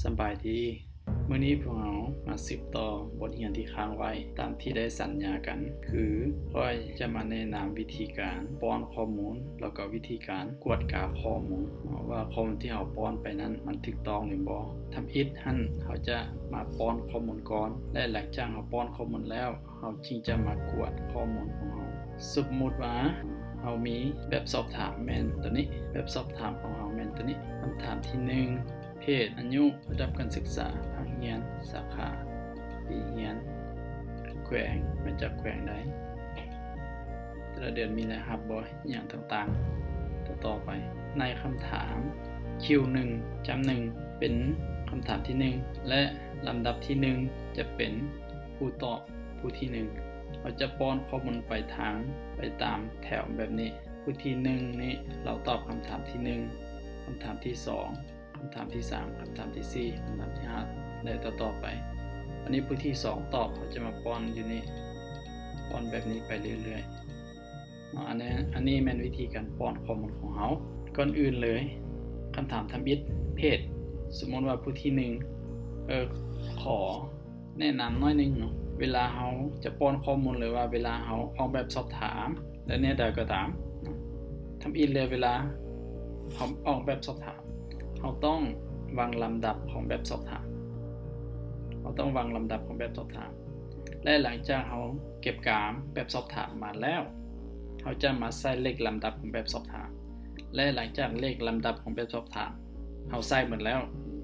ສະບາຍດີ. ມື້ນີ້ພວກເຮົາມາສືບຕໍ່ບົດຮຽນທີ່ຄ້າງໄວ້ ຕາມທີ່ໄດ້ສັນຍາກັນ ຄືຂ້ອຍຈະມາແນະນຳວິທີການປ້ອນຂໍ້ມູນ ແລ້ວກໍວິທີການກວດກາຂໍ້ມູນ ເນາະ ວ່າຂໍ້ມູນທີ່ເຮົາປ້ອນໄປນັ້ນ ມັນຖືກຕ້ອງຫຼືບໍ່. ທຳອິດຫັ້ນ ເຮົາຈະມາປ້ອນຂໍ້ມູນກ່ອນ ແລະ ຫຼັງຈາກເຮົາປ້ອນຂໍ້ມູນແລ້ວ ເຮົາຈຶ່ງຈະມາກວດຂໍ້ມູນຂອງເຮົາ. ສົມມຸດວ່າເຮົາມີແບບສອບຖາມແມ່ນໂຕນີ້, ແບບສອບຖາມຂອງເຮົາແມ່ນໂຕນີ້. ຄຳຖາມທີໜຶ່ງ ເພດ, ອາຍຸ, ລະດັບການສຶກສາ, ພາກຮຽນ, ສາຂາ, ປີຮຽນ, ແຂວງ, ມາຈາກແຂວງໃດ, ແຕ່ລະເດືອນມີລາຍຮັບບໍ່, ອີ່ຫຍັງຕ່າງໆ. ຕໍ່ໆໄປ ໃນຄຳຖາມຄິວໜຶ່ງຈ້ຳໜຶ່ງ ເປັນຄຳຖາມທີໜຶ່ງ ແລະ ລຳດັບທີໜຶ່ງ ຈະເປັນຜູ້ຕອບຜູ້ທີໜຶ່ງ. ເຮົາຈະປ້ອນຂໍ້ມູນໄປທາງ ໄປຕາມແຖວແບບນີ້. ຜູ້ທີໜຶ່ງນີ້ ລາວຕອບຄຳຖາມທີໜຶ່ງ, ຄຳຖາມທີສອງ, ຄຳຖາມທີສາມ, ຄຳຖາມທີສີ່, ຄຳຖາມທີຫ້າ ແລະ ຕໍ່ໆໄປ. ອັນນີ້ຜູ້ທີສອງຕອບ, ເຮົາຈະມາປ້ອນຢູ່ນີ້, ປ້ອນແບບນີ້ໄປເລື້ອຍໆເນາະ. ອັນນີ້ ອັນນີ້ແມ່ນວິທີການປ້ອນຂໍ້ມູນຂອງເຮົາ. ກ່ອນອື່ນເລີຍ, ຄຳຖາມທຳອິດ, ເພດ. ສົມມຸດວ່າຜູ້ທີໜຶ່ງ, ເອີ, ຂໍ ແນະນຳໜ້ອຍໜຶ່ງເນາະ, ເວລາເຮົາຈະປ້ອນຂໍ້ມູນ ຫຼືວ່າເວລາເຮົາອອກແບບສອບຖາມ ແລະ ແນວໃດກໍຕາມເນາະ, ທຳອິດເລີຍ ເວລາເຮົາອອກແບບສອບຖາມ ເຮົາຕ້ອງວາງລຳດັບຂອງແບບສອບຖາມ, ເຮົາຕ້ອງວາງລຳດັບຂອງແບບສອບຖາມ ແລະ ຫຼັງຈາກເຮົາເກັບກາມແບບສອບຖາມມາແລ້ວ ເຮົາຈະມາໃສ່ເລກລຳດັບຂອງແບບສອບຖາມ ແລະ ຫຼັງຈາກເລກລຳດັບຂອງແບບສອບຖາມເຮົາໃສ່ໝົດແລ້ວ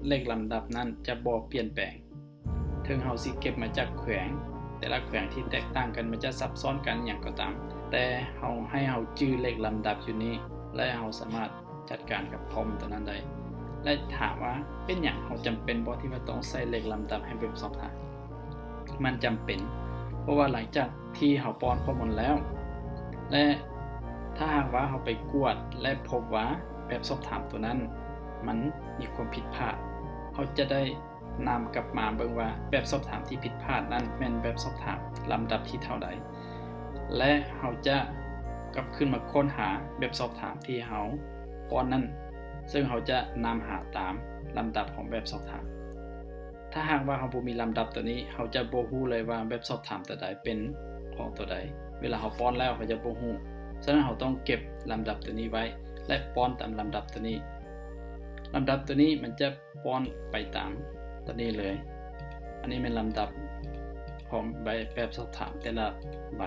ເລກລຳດັບນັ້ນຈະບໍ່ປ່ຽນແປງ. ເຖິງເຮົາຊິເກັບມາຈາກແຂວງ ແຕ່ລະແຂວງທີ່ແຕກຕ່າງກັນ ມັນຈະຊັບຊ້ອນກັນຫຍັງກໍຕາມ, ແຕ່ເຮົາ ໃຫ້ເຮົາຈື່ເລກລຳດັບຢູ່ນີ້ ແລະ ເຮົາສາມາດຈັດການກັບຂໍ້ມູນຕົວນັ້ນໄດ້. ແລະ ຖາມວ່າເປັນຫຍັງເຮົາຈຳເປັນບໍ່ທີ່ວ່າຕ້ອງໃສ່ເລກລຳດັບໃຫ້ແບບສອບຖາມ? ມັນຈຳເປັນ ເພາະວ່າຫຼັງຈາກທີ່ເຮົາປ້ອນຂໍ້ມູນແລ້ວ ແລະ ຖ້າຫາກວ່າເຮົາໄປກວດ ແລະ ພົບວ່າແບບສອບຖາມຕົວນັ້ນມັນມີຄວາມຜິດພາດ, ເຮົາຈະໄດ້ ນຳກັບມາເບິ່ງວ່າແບບສອບຖາມທີ່ຜິດພາດນັ້ນແມ່ນແບບສອບຖາມລຳດັບທີ່ເທົ່າໃດ ແລະ ເຮົາຈະກັບຄືນມາຄົ້ນຫາແບບສອບຖາມທີ່ເຮົາປ້ອນນັ້ນ, ເຊິ່ງເຮົາຈະນຳຫາຕາມລຳດັບຂອງແບບສອບຖາມ. ຖ້າຫາກວ່າເຮົາບໍ່ມີລຳດັບຕົວນີ້, ເຮົາຈະບໍ່ຮູ້ເລີຍວ່າແບບສອບຖາມຕົວໃດເປັນຂອງຕົວໃດ. ເວລາເຮົາປ້ອນແລ້ວ ເຮົາຈະບໍ່ຮູ້. ສະນັ້ນ ເຮົາຕ້ອງເກັບລຳດັບຕົວນີ້ໄວ້ ແລະ ປ້ອນຕາມລຳດັບຕົວນີ້. ລຳດັບຕົວນີ້ມັນຈະ ປ້ອນໄປຕາມຕົວນີ້ເລີຍ. ອັນນີ້ແມ່ນລຳດັບຂອງໃບແບບສອບຖາມແຕ່ລະໃບ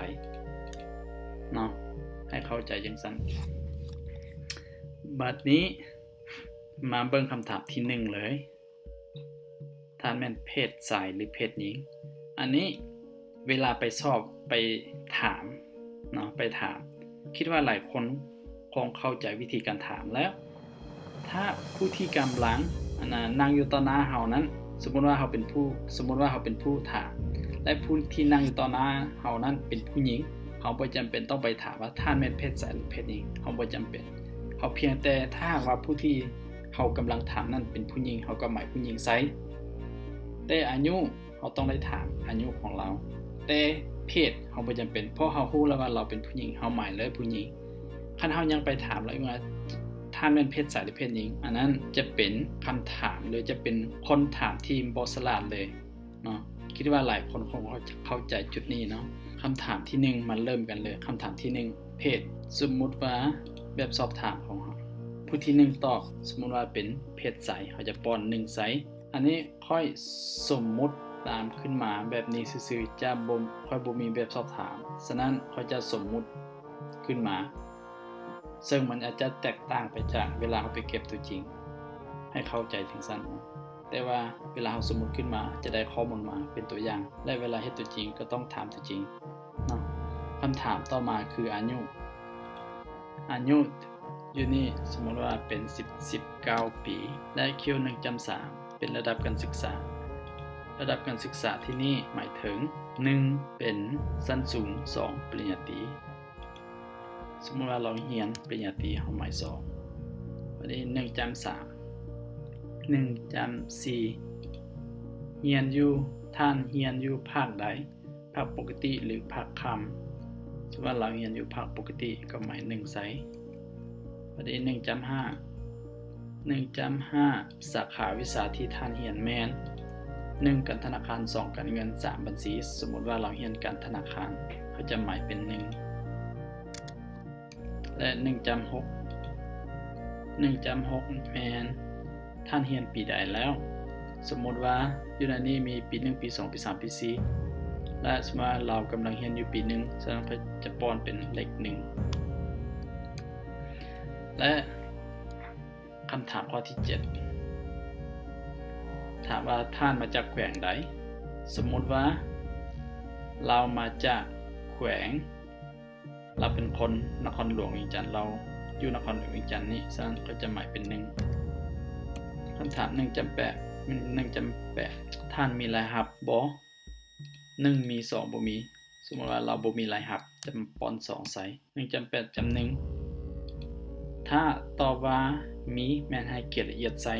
ເນາະ, ໃຫ້ເຂົ້າໃຈຈັ່ງຊັ້ນ. ບັດນີ້ມາເບິ່ງຄຳຖາມທີໜຶ່ງເລີຍ. ທ່ານແມ່ນເພດຊາຍ ຫຼື ເພດຍິງ? ອັນນີ້ ເວລາໄປສອບ ໄປຖາມເນາະ ໄປຖາມ ຄິດວ່າຫຼາຍຄົນຄົງເຂົ້າໃຈວິທີການຖາມແລ້ວ. ຖ້າຜູ້ທີ່ກຳລັງ ອັນນ່າ ນັ່ງຢູ່ຕໍ່ໜ້າເຮົານັ້ນ, ສົມມຸດວ່າເຮົາເປັນຜູ້ ສົມມຸດວ່າເຮົາເປັນຜູ້ຖາມ ແລະ ຜູ້ທີ່ນັ່ງຢູ່ຕໍ່ໜ້າເຮົານັ້ນເປັນຜູ້ຍິງ, ເຮົາບໍ່ຈຳເປັນຕ້ອງໄປຖາມວ່າ ທ່ານແມ່ນເພດຊາຍ ຫຼື ເພດຍິງ? ເຮົາບໍ່ຈຳເປັນ. ເຮົາພຽງແຕ່ ຖ້າຫາກວ່າຜູ້ທີ່ເຮົາກຳລັງຖາມນັ້ນເປັນຜູ້ຍິງ, ເຮົາກໍໝາຍຜູ້ຍິງໃສ່. ແຕ່ອາຍຸ ເຮົາຕ້ອງໄດ້ຖາມອາຍຸຂອງລາວ, ແຕ່ເພດເຮົາບໍ່ຈຳເປັນ, ເພາະເຮົາຮູ້ແລ້ວວ່າລາວເປັນຜູ້ຍິງ, ເຮົາໝາຍເລີຍຜູ້ຍິງ. ຄັນເຮົາຍັງໄປຖາມລາວອີກວ່າ ທ່ານແມ່ນເພດຊາຍ ຫຼື ເພດຍິງ? ອັນນັ້ນຈະເປັນຄຳຖາມ ຫຼື ຈະເປັນຄົນຖາມທີ່ບໍ່ສະຫຼາດເລີຍເນາະ. ຄິດວ່າຫຼາຍຄົນຄົງເຂົ້າໃຈຈຸດນີ້ເນາະ. ຄຳຖາມທີໜຶ່ງ ມາເລີ່ມກັນເລີຍ. ຄຳຖາມທີໜຶ່ງ ເພດ. ສົມມຸດວ່າແບບສອບຖາມຂອງເຮົາ ຜູ້ທີໜຶ່ງຕອບ, ສົມມຸດວ່າເປັນເພດຊາຍ, ເຮົາຈະປ້ອນໜຶ່ງໃສ່. ອັນນີ້ຂ້ອຍສົມມຸດຕາມຂຶ້ນມາແບບນີ້ຊື່ໆ, ຈະບໍ່ ຂ້ອຍບໍ່ມີແບບສອບຖາມ, ສະນັ້ນຂ້ອຍຈະສົມມຸດຂຶ້ນມາ, ເຊິ່ງມັນອາດຈະແຕກຕ່າງໄປຈາກເວລາເຮົາໄປເກັບຕົວຈິງ, ໃຫ້ເຂົ້າໃຈຈັ່ງຊັ້ນ. ແຕ່ວ່າເວລາເຮົາສົມມຸດຂຶ້ນມາ ຈະໄດ້ຂໍ້ມູນມາເປັນຕົວຢ່າງ, ແລະ ເວລາເຮັດຕົວຈິງກໍຕ້ອງຖາມຕົວຈິງເນາະ. ຄຳຖາມຕໍ່ມາຄືອາຍຸ. ອາຍຸຢູ່ນີ້ສົມມຸດວ່າເປັນສິບ ສິບເກົ້າປີ ແລະ ຄິວໜຶ່ງຈ້ຳສາມ ເປັນລະດັບການສຶກສາ. ລະດັບການສຶກສາທີ່ນີ້ໝາຍເຖິງ ໜຶ່ງ ເປັນຊັ້ນສູງ, ສອງ ປະລິນຍາຕີ. ສົມມຸດວ່າລາວຮຽນປະລິນຍາຕີ ເຮົາໝາຍສອງ. ບັດນີ້ ໜຶ່ງຈ້ຳສາມ, ໜຶ່ງຈ້ຳສີ່ ຮຽນຢູ່, ທ່ານຮຽນຢູ່ພາກໃດ? ພາກປົກກະຕິ ຫຼື ພາກຄ່ຳ? ສົມມຸດວ່າລາວຮຽນຢູ່ພາກປົກກະຕິ ກໍໝາຍໜຶ່ງໃສ່. ບັດນີ້ ໜຶ່ງຈ້ຳຫ້າ ໜຶ່ງຈ້ຳຫ້າ ສາຂາວິຊາທີ່ທ່ານຮຽນແມ່ນ ໜຶ່ງ ການທະນາຄານ, ສອງ ການເງິນ, ສາມ ບັນຊີ. ສົມມຸດວ່າເຮົາຮຽນການທະນາຄານ ເຮົາຈະໝາຍເປັນໜຶ່ງ ແລະ ໜຶ່ງຈ້ຳຫົກ ໜຶ່ງຈ້ຳຫົກ ແມ່ນ ທ່ານຮຽນປີໃດແລ້ວ? ສົມມຸດວ່າຢູ່ໃນນີ້ມີປີໜຶ່ງ, ປີສອງ, ປີສາມ, ປີສີ່ ແລະ ສົມມຸດວ່າເຮົາກຳລັງຮຽນຢູ່ປີໜຶ່ງ, ສະນັ້ນເຮົາຈະປ້ອນເປັນເລກໜຶ່ງ. ແລະ ຄຳຖາມຂໍ້ທີເຈັດ ຖາມວ່າທ່ານມາຈາກແຂວງໃດ? ສົມມຸດວ່າເຮົາມາຈາກແຂວງ ເຮົາເປັນຄົນນະຄອນຫຼວງວຽງຈັນ, ເຮົາຢູ່ນະຄອນຫຼວງວຽງຈັນນີ້, ສະນັ້ນເຮົາຈະໝາຍເປັນໜຶ່ງ. ຄຳຖາມໜຶ່ງຈ້ຳແປດ ໜຶ່ງຈ້ຳແປດ ທ່ານມີລາຍຮັບບໍ່? ໜຶ່ງມີ, ສອງບໍ່ມີ. ສົມມຸດວ່າເຮົາບໍ່ມີລາຍຮັບ, ຈະປ້ອນສອງໃສ່. ໜຶ່ງຈ້ຳແປດຈ້ຳໜຶ່ງ ຖ້າຕອບວ່າມີ ແມ່ນໃຫ້ຂຽນລະອຽດໃສ່,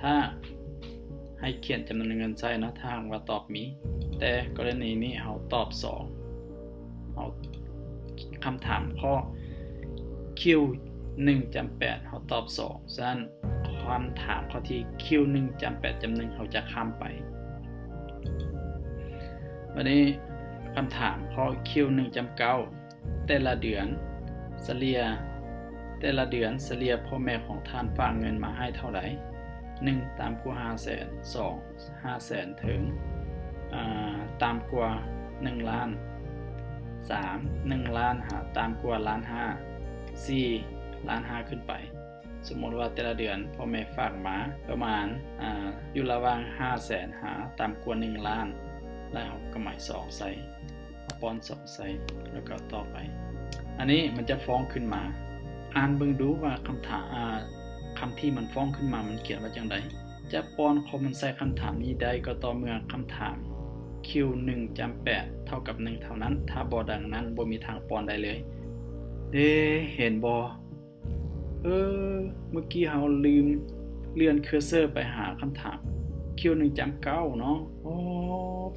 ຖ້າ ໃຫ້ຂຽນຈຳນວນເງິນໃສ່ເນາະ ຖ້າຫາກວ່າຕອບມີ. ແຕ່ກໍລະນີນີ້ເຮົາຕອບສອງ ເຮົາ ຄຳຖາມຂໍ້ ຄິວໜຶ່ງຈ້ຳແປດ ເຮົາຕອບສອງ. ສະນັ້ນຄຳຖາມຂໍ້ທີ່ ຄິວໜຶ່ງຈ້ຳແປດຈ້ຳໜຶ່ງ ເຮົາຈະຂ້າມໄປ. ບັດນີ້ຄຳຖາມຂໍ້ ຄິວໜຶ່ງຈ້ຳເກົ້າ ແຕ່ລະເດືອນສະເລ່ຍ ແຕ່ລະເດືອນສະເລ່ຍພໍ່ແມ່ຂອງທ່ານຝາກເງິນມາໃຫ້ເທົ່າໃດ? ໜຶ່ງ ຕ່ຳກວ່າຫ້າແສນ, ສອງ ຫ້າແສນ ເຖິງ ອາ ຕ່ຳກວ່າໜຶ່ງລ້ານ, ສາມ ໜຶ່ງລ້ານ ຫາ ຕ່ຳກວ່າລ້ານຫ້າ, ສີ່ ລ້ານຫ້າ ຂຶ້ນໄປ. ສົມມຸດວ່າແຕ່ລະເດືອນພໍ່ແມ່ຝາກມາປະມານ ອາ ຢູ່ລະຫວ່າງຫ້າແສນ ຫາ ຕ່ຳກວ່າໜຶ່ງລ້ານ ແລະ ເຮົາກໍໝາຍສອງໃສ່ ເຮົາປ້ອນສອງໃສ່ ແລ້ວກໍຕໍ່ໄປ. ອັນນີ້ມັນຈະຟ້ອງຂຶ້ນມາ. ອ່ານເບິ່ງດູວ່າຄຳຖາມ ອາ ຄຳທີ່ມັນຟ້ອງຂຶ້ນມາມັນຂຽນວ່າຈັ່ງໃດ. ຈະປ້ອນຂໍ້ມູນໃສ່ຄຳຖາມນີ້ໄດ້ກໍຕໍ່ເມື່ອຄຳຖາມ ຄິວໜຶ່ງຈ້ຳແປດເທົ່າກັບໜຶ່ງເທົ່ານັ້ນ, ຖ້າບໍ່ດັ່ງນັ້ນບໍ່ມີທາງປ້ອນໄດ້ເລີຍ. ເດ້ ເຫັນບໍ່? ເອີ ເມື່ອກີ້ເຮົາລືມເລື່ອນເຄີເຊີໄປຫາຄຳຖາມ ຄິວໜຶ່ງຈ້ຳເກົ້າເນາະ. ໂອ້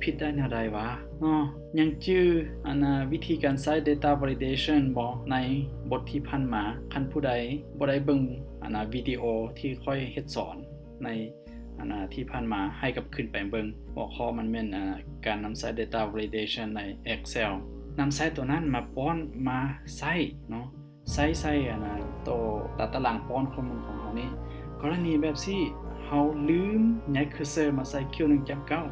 ຜິດໄດ້ແນວໃດຫວາເນາະ? ຍັງຈື່ ອັນນ່າ ວິທີການໃຊ້ Data Validation ບໍ່ ໃນບົດທີ່ຜ່ານມາ? ຄັນຜູ້ໃດບໍ່ໄດ້ເບິ່ງ ອັນນ່າ ວິດີໂອທີ່ຂ້ອຍເຮັດສອນໃນ ອັນນ່າ ທີ່ຜ່ານມາ ໃຫ້ກັບຄືນໄປເບິ່ງ. ຫົວຂໍ້ມັນແມ່ນ ອາ ການນຳໃຊ້ Data Validation ໃນ Excel ນຳໃຊ້ໂຕນັ້ນມາປ້ອນ ມາໃຊ້ເນາະ. ໃຊ້ໃສ່ ອັນນ່າ ໂຕຕາຕະລາງປ້ອນຂໍ້ມູນຂອງເຮົານີ້. ກໍລະນີແບບຊີ້ ເຮົາລືມຍ້າຍເຄີເຊີມາໃສ່ ຄິວໜຶ່ງຈ້ຳເກົ້າ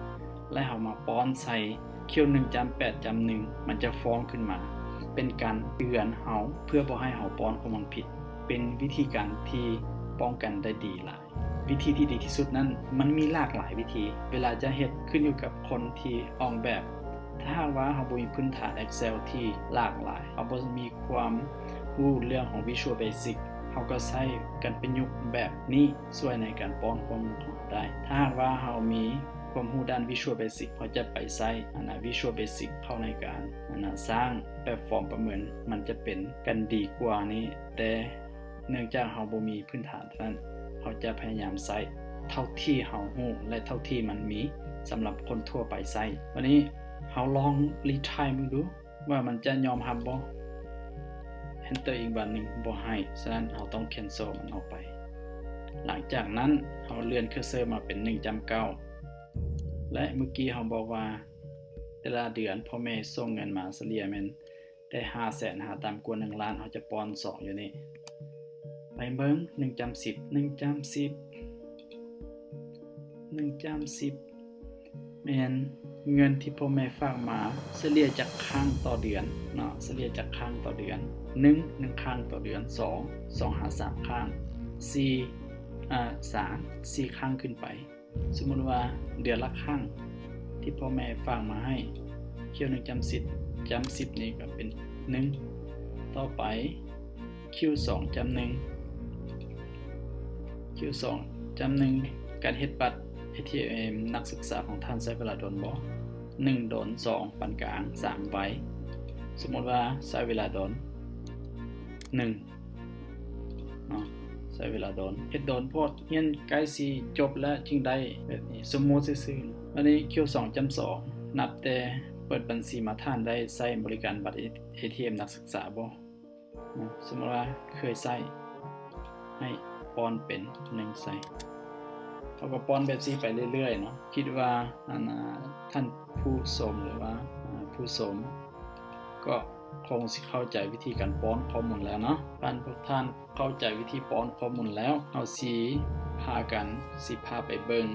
ແລະ ເຮົາມາປ້ອນໃສ່ ຄິວໜຶ່ງຈ້ຳແປດຈ້ຳໜຶ່ງ ມັນຈະຟ້ອງຂຶ້ນມາ ເປັນການເຕືອນເຮົາ ເພື່ອບໍ່ໃຫ້ເຮົາປ້ອນຂໍ້ມູນຜິດ. ເປັນວິທີການທີ່ປ້ອງກັນໄດ້ດີຫຼາຍ. ວິທີທີ່ດີທີ່ສຸດນັ້ນ ມັນມີຫຼາກຫຼາຍວິທີ ເວລາຈະເຮັດ ຂຶ້ນຢູ່ກັບຄົນທີ່ອອກແບບ. ຖ້າຫາກວ່າເຮົາບໍ່ມີພື້ນຖານ Excel ທີ່ຫຼາກຫຼາຍ, ເຮົາບໍ່ມີຄວາມຮູ້ເລື່ອງຂອງ Visual Basic, ເຮົາກໍໃຊ້ການປະຍຸກແບບນີ້ຊ່ວຍໃນການປ້ອນຂໍ້ມູນຂອງເຮົາໄດ້. ຖ້າຫາກວ່າເຮົາມີຄວາມຮູ້ດ້ານ Visual Basic, ເຮົາຈະໄປໃຊ້ ອັນນ່າ Visual Basic ເຂົ້າໃນການ ອັນນ່າ ສ້າງແພລດຟອມປະເມີນ, ມັນຈະເປັນການດີກວ່ານີ້. ແຕ່ ເນື່ອງຈາກເຮົາບໍ່ມີພື້ນຖານເທົ່ານັ້ນ, ເຮົາຈະພະຍາຍາມໃຊ້ເທົ່າທີ່ເຮົາຮູ້ ແລະ ເທົ່າທີ່ມັນມີສຳລັບຄົນທົ່ວໄປໃຊ້. ບັດນີ້ເຮົາລອງຣີໄທເບິ່ງດູວ່າມັນຈະຍອມຮັບບໍ່? Enter ອີກບາດໜຶ່ງ ບໍ່ໃຫ້, ສະນັ້ນເຮົາຕ້ອງ cancel ມັນອອກໄປ. ຫຼັງຈາກນັ້ນເຮົາເລື່ອນເຄີເຊີມາເປັນໜຶ່ງຈ້ຳເກົ້າ ແລະ ເມື່ອກີ້ເຮົາບອກວ່າແຕ່ລະເດືອນພໍ່ແມ່ສົ່ງເງິນມາສະເລ່ຍແມ່ນ ແຕ່ຫ້າແສນ ຫາ ຕ່ຳກວ່າໜຶ່ງລ້ານ ເຮົາຈະປ້ອນສອງຢູ່ນີ້. ໄປເບິ່ງ ໜຶ່ງຈ້ຳສິບ ໜຶ່ງຈ້ຳສິບ ໜຶ່ງຈ້ຳສິບ ແມ່ນເງິນທີ່ພໍ່ແມ່ຝາກມາ ສະເລ່ຍຈັກຄັ້ງຕໍ່ເດືອນເນາະ, ສະເລ່ຍຈັກຄັ້ງຕໍ່ເດືອນ. ໜຶ່ງ ໜຶ່ງຄັ້ງຕໍ່ເດືອນ, ສອງ ສອງຫາສາມຄັ້ງ, ສີ່ ອາ ສາມ ສີ່ຄັ້ງຂຶ້ນໄປ. ສົມມຸດວ່າເດືອນລະຄັ້ງທີ່ພໍ່ແມ່ຝາກມາໃຫ້ ຄິວໜຶ່ງຈ້ຳສິບ ຈ້ຳສິບນີ້ກໍເປັນໜຶ່ງ. ຕໍ່ໄປ ຄິວສອງຈ້ຳໜຶ່ງ ຄິວສອງຈ້ຳໜຶ່ງ ການເຮັດບັດ ເອທີເອັມ ນັກສຶກສາຂອງທ່ານໃຊ້ເວລາດົນບໍ່? ໜຶ່ງດົນ, ສອງປານກາງ, ສາມໄວ. ສົມມຸດວ່າໃຊ້ເວລາດົນ ໜຶ່ງ ເນາະ ໃຊ້ເວລາດົນ ເຮັດດົນໂພດ ຮຽນໃກ້ຊິຈົບແລ້ວຈຶ່ງໄດ້ແບບນີ້ ສົມມຸດຊື່ໆ. ອັນນີ້ ຄິວສອງຈ້ຳສອງ ນັບແຕ່ເປີດບັນຊີມາ ທ່ານໄດ້ໃຊ້ບໍລິການບັດ ເອທີເອັມ ນັກສຶກສາບໍ່? ເນາະ ສົມມຸດວ່າເຄີຍໃຊ້ ໃຫ້ ປ້ອນເປັນໜຶ່ງໃສ່. ເຮົາກໍປ້ອນແບບນີ້ໄປເລື້ອຍໆເນາະ. ຄິດວ່າ ອັນ ອາ ທ່ານຜູ້ຊົມ ຫຼືວ່າ ອາ ຜູ້ຊົມ ກໍຄົງຊິເຂົ້າໃຈວິທີການປ້ອນຂໍ້ມູນແລ້ວເນາະ. ທ່ານ ພວກທ່ານເຂົ້າໃຈວິທີປ້ອນຂໍ້ມູນແລ້ວ, ເຮົາຊິພາກັນ ຊິພາໄປເບິ່ງ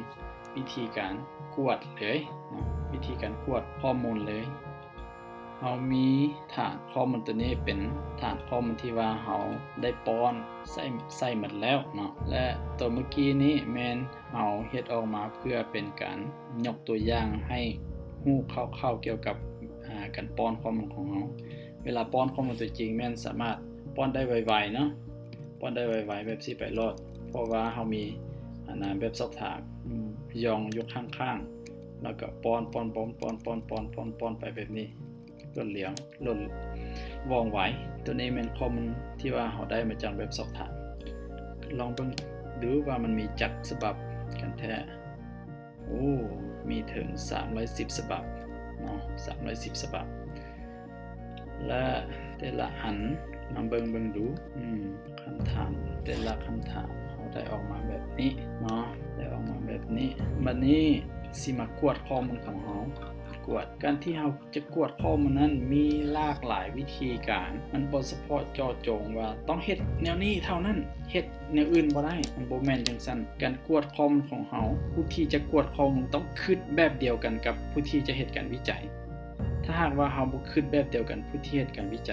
ວິທີການກວດເລີຍເນາະ, ວິທີການກວດຂໍ້ມູນເລີຍ. ເຮົາມີຖານຂໍ້ມູນຕົວນີ້ເປັນຖານຂໍ້ມູນທີ່ວ່າເຮົາໄດ້ປ້ອນໃສ່ ໃສ່ໝົດແລ້ວເນາະ ແລະ ຕົວເມື່ອກີ້ນີ້ແມ່ນເຮົາເຮັດອອກມາເພື່ອເປັນການຍົກຕົວຢ່າງໃຫ້ຮູ້ຄ່າວໆກ່ຽວກັບ ອາ ການປ້ອນຂໍ້ມູນຂອງເຮົາ. ເວລາປ້ອນຂໍ້ມູນຕົວຈິງແມ່ນສາມາດປ້ອນໄດ້ໄວໆເນາະ, ປ້ອນໄດ້ໄວໆແບບນີ້ໄປໂລດ ເພາະວ່າເຮົາມີ ອັນນະ ແບບສອບຖາມ ອືມ ຢອງຢູ່ຂ້າງໆ ແລ້ວກໍປ້ອນ ປ້ອນ ປ້ອນ ປ້ອນ ປ້ອນ ປ້ອນ ປ້ອນ ປ້ອນໄປແບບນີ້ ລວດລຽວ ລວດ ວ່ອງໄວ. ຕົວນີ້ແມ່ນຂໍ້ມູນທີ່ວ່າເຮົາໄດ້ມາຈາກແບບສອບຖາມ. ລອງເບິ່ງດູວ່າມັນມີຈັກສະບັບກັນແທ້. ໂອ້ ມີເຖິງສາມຮ້ອຍສິບສະບັບເນາະ, ສາມຮ້ອຍສິບສະບັບ ແລະ ແຕ່ລະອັນມາເບິ່ງເບິ່ງດູ. ອືມ ຄຳຖາມ ແຕ່ລະຄຳຖາມເຮົາໄດ້ອອກມາແບບນີ້ເນາະ, ໄດ້ອອກມາແບບນີ້. ບັດນີ້ຊິມາກວດຂໍ້ມູນຂອງເຮົາ, ກວດ ການທີ່ເຮົາຈະກວດຂໍ້ມູນນັ້ນມີຫຼາກຫຼາຍວິທີການ, ມັນບໍ່ສະເພາະເຈາະຈົງວ່າຕ້ອງເຮັດແນວນີ້ເທົ່ານັ້ນ, ເຮັດແນວອື່ນບໍ່ໄດ້, ມັນບໍ່ແມ່ນຈັ່ງຊັ້ນ. ການກວດຂໍ້ມູນຂອງເຮົາ, ຜູ້ທີ່ຈະກວດຂໍ້ມູນຕ້ອງຄິດແບບດຽວກັນກັບຜູ້ທີ່ຈະເຮັດການວິໄຈ. ຖ້າຫາກວ່າເຮົາບໍ່ຄິດແບບດຽວກັນຜູ້ທີ່ເຮັດການວິໄຈ,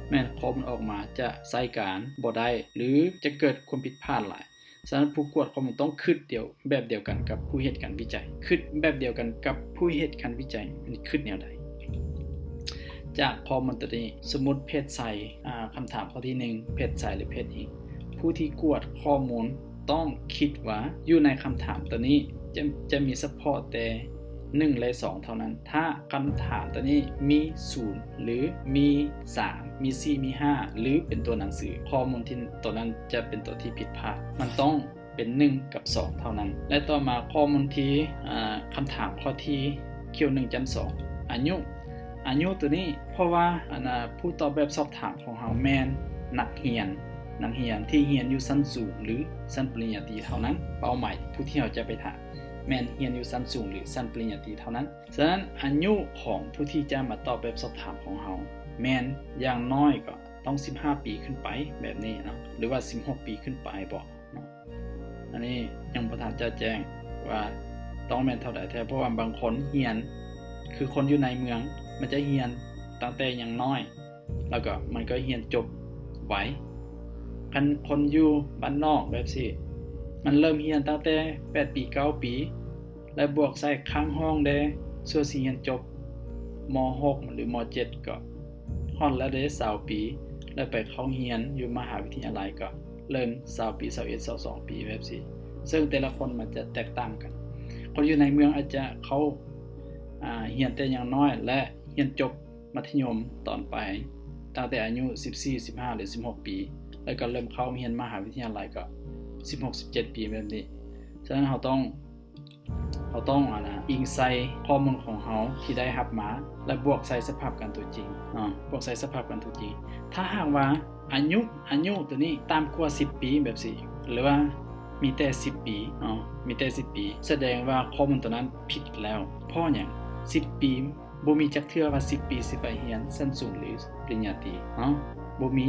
ແມ່ນຂໍ້ມູນອອກມາຈະໃຊ້ການບໍ່ໄດ້ ຫຼື ຈະເກີດຄວາມຜິດພາດຫຼາຍ. ສະນັ້ນ ຜູ້ກວດຂໍ້ມູນຕ້ອງຄິດດຽວ ແບບດຽວກັນກັບຜູ້ເຮັດການວິໄຈ, ຄິດແບບດຽວກັນກັບຜູ້ເຮັດການວິໄຈ ມັນຄິດແນວໃດ? ຈາກຂໍ້ມູນຕົວນີ້, ສົມມຸດເພດໄຊ, ອາ, ຄຳຖາມຂໍ້ທີໜຶ່ງ, ເພດໄຊ ຫຼື ເພດອິງ, ຜູ້ທີ່ກວດຂໍ້ມູນຕ້ອງຄິດວ່າຢູ່ໃນຄຳຖາມຕົວນີ້ຈະ, ຈະມີສະເພາະແຕ່ໜຶ່ງ ແລະ ສອງເທົ່ານັ້ນ. ຖ້າຄຳຖາມຕົວນີ້ມີສູນ ຫຼື ມີສາມ, ມີສີ່, ມີຫ້າ ຫຼື ເປັນຕົວໜັງສື, ຂໍ້ມູນທີ່ ຕົວນັ້ນຈະເປັນຕົວທີ່ຜິດພາດ. ມັນຕ້ອງ ເປັນໜຶ່ງກັບສອງເທົ່ານັ້ນ. ແລະ ຕໍ່ມາຂໍ້ມູນທີ່ ອາ ຄຳຖາມຂໍ້ທີ່ ຄິວໜຶ່ງຈຳສອງ ອາຍຸ, ອາຍຸຕົວນີ້ ເພາະວ່າ ອັນນະ ຜູ້ຕອບແບບສອບຖາມຂອງເຮົາແມ່ນນັກຮຽນ, ນັກຮຽນທີ່ຮຽນຢູ່ຊັ້ນສູງ ຫຼື ຊັ້ນປະລິນຍາຕີເທົ່ານັ້ນ. ເປົ້າໝາຍຜູ້ທີ່ເຮົາຈະໄປຖາມແມ່ນຮຽນຢູ່ຊັ້ນສູງ ຫຼື ຊັ້ນປະລິນຍາຕີເທົ່ານັ້ນ. ສະນັ້ນ ອາຍຸຂອງຜູ້ທີ່ຈະມາຕອບແບບສອບຖາມຂອງເຮົາແມ່ນຢ່າງໜ້ອຍກໍຕ້ອງສິບຫ້າປີຂຶ້ນໄປ ແບບນີ້ເນາະ ຫຼືວ່າສິບຫົກປີຂຶ້ນໄປບໍເນາະ. ອັນນີ້ຍັງບໍ່ທັນຈະແຈ້ງວ່າຕ້ອງແມ່ນເທົ່າໃດແທ້ ເພາະວ່າບາງຄົນຮຽນ ຄືຄົນຢູ່ໃນເມືອງ ມັນຈະຮຽນຕັ້ງແຕ່ຍັງນ້ອຍ ແລ້ວກໍມັນກໍຮຽນຈົບໄວ. ຄັນຄົນຢູ່ບ້ານນອກແບບຊີ້ ມັນເລີ່ມຮຽນຕັ້ງແຕ່ແປດປີ ເກົ້າປີ ແລະ ບວກໃສ່ຄ້າງຫ້ອງແດ່ ຊົ່ວຊິຮຽນຈົບ ມ.ຫົກ ຫຼື ມ.ເຈັດ ກໍຮອດແລ້ວເດ້ ຊາວປີ ແລະ ໄປເຂົ້າຮຽນຢູ່ມະຫາວິທະຍາໄລກໍເລີ່ມຊາວປີ ຊາວເອັດ ຊາວສອງປີ ແບບຊີ້. ເຊິ່ງແຕ່ລະຄົນມັນຈະແຕກຕ່າງກັນ. ຄົນຢູ່ໃນເມືອງອາດຈະເຂົ້າ ອາ ຮຽນແຕ່ຍັງນ້ອຍ ແລະ ຮຽນຈົບມັດທະຍົມຕອນປາຍ ຕັ້ງແຕ່ອາຍຸສິບສີ່ ສິບຫ້າ ຫຼື ສິບຫົກປີ ແລ້ວກໍເລີ່ມເຂົ້າຮຽນມະຫາວິທະຍາໄລກໍສິບຫົກ ສິບເຈັດປີ ແບບນີ້. ສະນັ້ນເຮົາຕ້ອງ ເຮົາຕ້ອງ ອັນນະ ອີງໃສ່ຂໍ້ມູນຂອງເຮົາທີ່ໄດ້ຮັບມາ ແລະ ບວກໃສ່ສະພາບການຕົວຈິງເນາະ, ບວກໃສ່ສະພາບການຕົວຈິງ. ຖ້າຫາກວ່າອາຍຸ ອາຍຸຕົວນີ້ຕ່ຳກວ່າສິບປີແບບຊີ້ ຫຼືວ່າມີແຕ່ສິບປີເນາະ, ມີແຕ່ສິບປີ ສະແດງວ່າຂໍ້ມູນຕົວນັ້ນຜິດແລ້ວ. ເພາະຫຍັງ? ສິບປີ ບໍ່ມີຈັກເທື່ອວ່າສິບປີຊິໄປຮຽນຊັ້ນສູງ ຫຼື ປະລິນຍາຕີເນາະ, ບໍ່ມີ.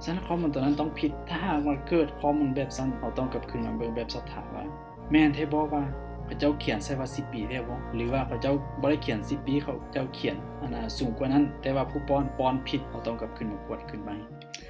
ສະນັ້ນ ຂໍ້ມູນຕົວນັ້ນຕ້ອງຜິດ. ຖ້າຫາກວ່າເກີດຂໍ້ມູນແບບຊັ້ນ, ເຮົາຕ້ອງກັບຄືນມາເບິ່ງແບບສອບຖາມວ່າ ແມ່ນແທ້ບໍ່ວ່າເຂົາເຈົ້າຂຽນໃສ່ວ່າສິບປີແທ້ບໍ່ ຫຼືວ່າເຂົາເຈົ້າບໍ່ໄດ້ຂຽນສິບປີ, ເຂົາເຈົ້າຂຽນ ອັນນະ ສູງກວ່ານັ້ນ ແຕ່ວ່າຜູ້ປ້ອນ ປ້ອນຜິດ, ເຮົາຕ້ອງກັບຄືນມາກວດຄືນໃໝ່.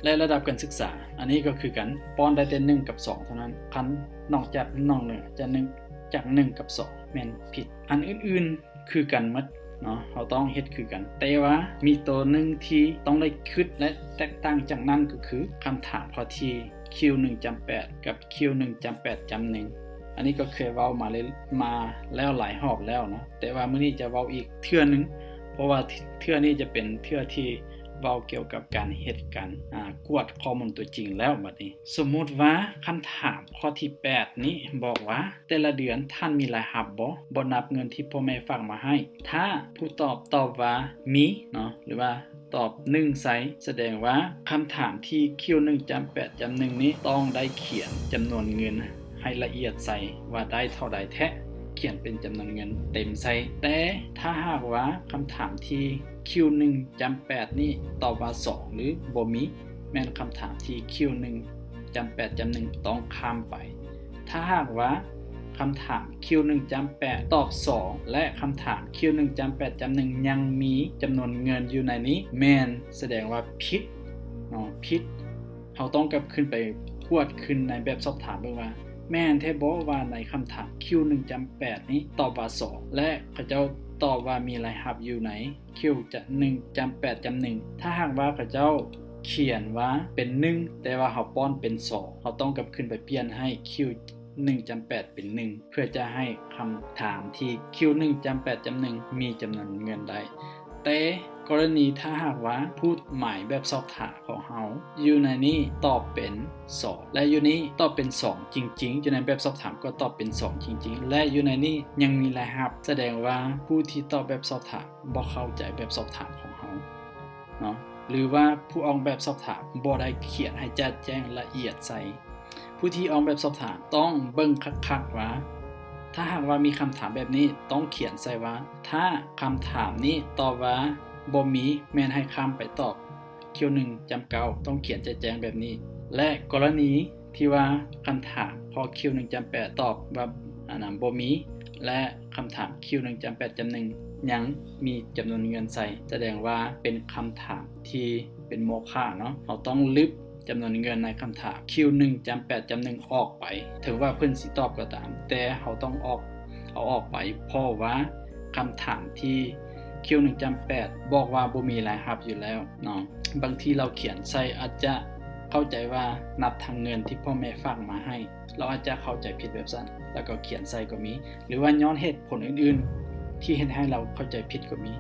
ແລະ ລະດັບການສຶກສາ, ອັນນີ້ກໍຄືກັນ, ປ້ອນໄດ້ແຕ່ໜຶ່ງກັບສອງເທົ່ານັ້ນ. ຄັນນອກຈາກ ນອກເໜືອຈາກໜຶ່ງ ຈາກໜຶ່ງກັບສອງ ແມ່ນຜິດ. ອັນອື່ນໆ ຄືກັນໝົດເນາະ, ເຮົາຕ້ອງເຮັດຄືກັນ. ແຕ່ວ່າມີໂຕໜຶ່ງທີ່ຕ້ອງໄດ້ຄິດ ແລະ ແຕກຕ່າງຈາກນັ້ນ ກໍຄືຄຳຖາມຂໍ້ທີ່ ຄິວໜຶ່ງຈຳແປດ ກັບ ຄິວໜຶ່ງຈຳແປດຈຳໜຶ່ງ. ອັນນີ້ກໍເຄີຍເວົ້າມາເລີຍ ມາແລ້ວຫຼາຍຮອບແລ້ວເນາະ, ແຕ່ວ່າມື້ນີ້ຈະເວົ້າອີກເທື່ອໜຶ່ງ ເພາະວ່າເທື່ອນີ້ຈະເປັນເທື່ອທີ່ ເວົ້າກ່ຽວກັບການເຮັດການ ອາ ກວດຂໍ້ມູນຕົວຈິງແລ້ວ. ບັດນີ້ສົມມຸດວ່າຄຳຖາມຂໍ້ທີແປດນີ້ບອກວ່າ ແຕ່ລະເດືອນທ່ານມີລາຍຮັບບໍ່? ບໍ່ນັບເງິນທີ່ພໍ່ແມ່ຝາກມາໃຫ້. ຖ້າຜູ້ຕອບຕອບວ່າມີເນາະ ຫຼືວ່າຕອບໜຶ່ງໃສ່ ສະແດງວ່າຄຳຖາມທີ່ຄິວໜຶ່ງຈ້ຳແປດຈ້ຳໜຶ່ງນີ້ ຕ້ອງໄດ້ຂຽນຈຳນວນເງິນໃຫ້ລະອຽດໃສ່ວ່າໄດ້ເທົ່າໃດແທ້ ຂຽນເປັນຈຳນວນເງິນເຕັມໃສ່. ແຕ່ຖ້າຫາກວ່າຄຳຖາມທີ່ຄິວໜຶ່ງຈ້ຳແປດນີ້ຕອບວ່າສອງ ຫຼືບໍ່ມີ ແມ່ນຄຳຖາມທີ່ຄິວໜຶ່ງຈ້ຳແປດຈ້ຳໜຶ່ງຕ້ອງຂ້າມໄປ. ຖ້າຫາກວ່າຄຳຖາມຄິວໜຶ່ງຈ້ຳແປດຕອບສອງ ແລະ ຄຳຖາມຄິວໜຶ່ງຈ້ຳແປດຈ້ຳໜຶ່ງຍັງມີຈຳນວນເງິນຢູ່ໃນນີ້ ແມ່ນສະແດງວ່າຜິດເນາະ ຜິດ. ເຮົາຕ້ອງກັບຄືນໄປກວດຄືນໃນແບບສອບຖາມເບິ່ງວ່າ ແມ່ນແທ້ບໍ່ວ່າໃນຄຳຖາມຄິວໜຶ່ງຈ້ຳແປດນີ້ຕອບວ່າສອງ ແລະ ເຂົາເຈົ້າຕອບວ່າມີລາຍຮັບຢູ່ໃນ ຄິວໜຶ່ງຈ້ຳແປດຈ້ຳໜຶ່ງ ຖ້າຫາກວ່າເຂົາເຈົ້າຂຽນວ່າເປັນໜຶ່ງ ແຕ່ວ່າເຮົາປ້ອນເປັນສອງ ເຮົາຕ້ອງກັບຄືນໄປປ່ຽນໃຫ້ຄິວໜຶ່ງຈ້ຳແປດເປັນໜຶ່ງ ເພື່ອຈະໃຫ້ຄຳຖາມທີ່ຄິວໜຶ່ງຈ້ຳແປດຈ້ຳໜຶ່ງມີຈຳນວນເງິນໄດ້. ແຕ່ກໍລະນີຖ້າຫາກວ່າພູດໝາຍແບບສອບຖາມຂອງເຮົາຢູ່ໃນນີ້ຕອບເປັນສອງ ແລະ ຢູ່ນີ້ຕອບເປັນສອງຈິງໆ ຢູ່ໃນແບບສອບຖາມກໍຕອບເປັນສອງຈິງໆ ແລະ ຢູ່ໃນນີ້ຍັງມີລາຍຮັບ ສະແດງວ່າຜູ້ທີ່ຕອບແບບສອບຖາມ ບໍ່ເຂົ້າໃຈແບບສອບຖາມຂອງເຮົາເນາະ ຫຼືວ່າຜູ້ອອກແບບສອບຖາມບໍ່ໄດ້ຂຽນໃຫ້ຈະແຈ້ງລະອຽດໃສ່. ຜູ້ທີ່ອອກແບບສອບຖາມຕ້ອງເບິ່ງຄັກໆວ່າ ຖ້າຫາກວ່າມີຄຳຖາມແບບນີ້ ຕ້ອງຂຽນໃສ່ວ່າ ຖ້າຄຳຖາມນີ້ຕອບວ່າບໍ່ມີ ແມ່ນໃຫ້ຂ້າມໄປຕອບ ຄິວໜຶ່ງຈ້ຳເກົ້າ ຕ້ອງຂຽນແຈ້ງແບບນີ້ ແລະ ກໍລະນີທີ່ວ່າຄຳຖາມຂໍ້ຄິວໜຶ່ງຈ້ຳແປດຕອບວ່າ ອັນນັ້ນ ບໍ່ມີ ແລະ ຄຳຖາມຄິວໜຶ່ງຈ້ຳແປດຈ້ຳໜຶ່ງຍັງມີຈຳນວນເງິນໃສ່ ສະແດງວ່າເປັນຄຳຖາມທີ່ເປັນໂມຄະເນາະ. ເຮົາຕ້ອງລຶບຈຳນວນເງິນໃນຄຳຖາມຄິວໜຶ່ງຈ້ຳແປດຈ້ຳໜຶ່ງອອກໄປ ເຖິງວ່າເພິ່ນຊິຕອບກໍຕາມ ແຕ່ເຮົາຕ້ອງອອກ ເອົາອອກໄປ ເພາະວ່າຄຳຖາມທີ່ຄິວໜຶ່ງຈ້ຳແປດບອກວ່າບໍ່ມີລາຍຮັບຢູ່ແລ້ວເນາະ. ບາງທີລາວຂຽນໃສ່ອາດຈະເຂົ້າໃຈວ່ານັບທັງເງິນທີ່ພໍ່ແມ່ຝາກມາໃຫ້ ລາວອາດຈະເຂົ້າໃຈຜິດແບບຊັ້ນ ແລ້ວກໍຂຽນໃສ່ກໍມີ ຫຼືວ່າຍ້ອນເຫດຜົນອື່ນໆທີ່ເຮັດໃຫ້ລາວເຂົ້າໃຈຜິດກໍມີ.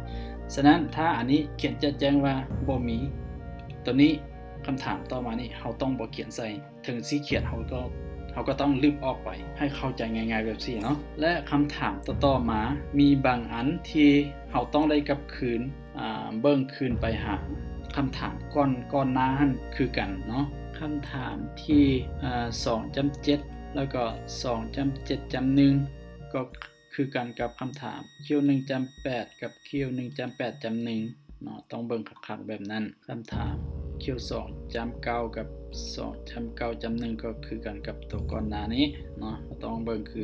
ສະນັ້ນ ຖ້າອັນນີ້ຂຽນຈະແຈ້ງວ່າບໍ່ມີ ຕົວນີ້ ຄຳຖາມຕໍ່ມານີ້ ເຮົາຕ້ອງບໍ່ຂຽນໃສ່ ເຖິງຊິຂຽນເຮົາກໍ ເຮົາກໍຕ້ອງລຶບອອກໄປ ໃຫ້ເຂົ້າໃຈງ່າຍໆແບບຊີ້ເນາະ. ແລະ ຄຳຖາມຕໍ່ໆມາ ມີບາງອັນທີ່ເຮົາຕ້ອງໄດ້ກັບຄືນ ອາ ເບິ່ງຄືນໄປຫາຄຳຖາມກ່ອນ ກ່ອນໜ້າຫັ້ນຄືກັນເນາະ. ຄຳຖາມທີ່ ອາ ສອງຈ້ຳເຈັດ ແລ້ວກໍສອງຈ້ຳເຈັດຈ້ຳໜຶ່ງ ກໍຄືກັນກັບຄຳຖາມຄິວໜຶ່ງຈ້ຳແປດກັບຄິວໜຶ່ງຈ້ຳແປດຈ້ຳໜຶ່ງເນາະ ຕ້ອງເບິ່ງຄັກໆແບບນັ້ນ. ຄຳຖາມຄິວສອງຈ້ຳເກົ້າກັບສອງຈ້ຳເກົ້າຈ້ຳໜຶ່ງ ກໍຄືກັນກັບຕົວກ່ອນໜ້ານີ້ເນາະ ເຮົາຕ້ອງເບິ່ງຄື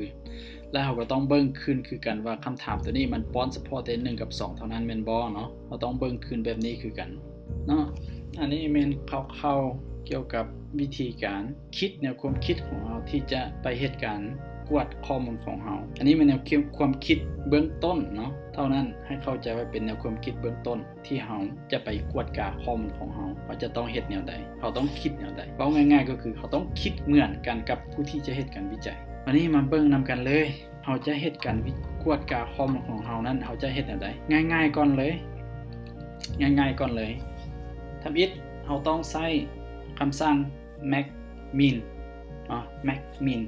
ແລະ ເຮົາກໍຕ້ອງເບິ່ງຄືນຄືກັນວ່າຄຳຖາມຕົວນີ້ມັນປ້ອນສະເພາະແຕ່ໜຶ່ງກັບສອງເທົ່ານັ້ນແມ່ນບໍ່ເນາະ. ເຮົາຕ້ອງເບິ່ງຄືນແບບນີ້ຄືກັນເນາະ. ອັນນີ້ແມ່ນຄ່າວໆກ່ຽວກັບວິທີການຄິດ ແນວຄວາມຄິດຂອງເຮົາທີ່ຈະໄປເຮັດການກວດຂໍ້ມູນຂອງເຮົາ. ອັນນີ້ແມ່ນແນວຄວາມຄິດເບື້ອງຕົ້ນເນາະ ເທົ່ານັ້ນ ໃຫ້ເຂົ້າໃຈວ່າເປັນແນວຄວາມຄິດເບື້ອງຕົ້ນ ທີ່ເຮົາຈະໄປກວດກາຂໍ້ມູນຂອງເຮົາ ເຮົາຈະຕ້ອງເຮັດແນວໃດ ເຮົາຕ້ອງຄິດແນວໃດ. ເວົ້າງ່າຍໆກໍຄືເຮົາຕ້ອງຄິດເໝືອນກັນກັບຜູ້ທີ່ຈະເຮັດການວິໄຈ. ວັນນີ້ມາເບິ່ງນຳກັນເລີຍ ເຮົາຈະເຮັດການວິ ກວດກາຂໍ້ມູນຂອງເຮົານັ້ນ ເຮົາຈະເຮັດແນວໃດ. ງ່າຍໆກ່ອນເລີຍ ງ່າຍໆກ່ອນເລີຍ ທຳອິດເຮົາຕ້ອງໃຊ້ຄຳສັ່ງ max min ເນາະ max min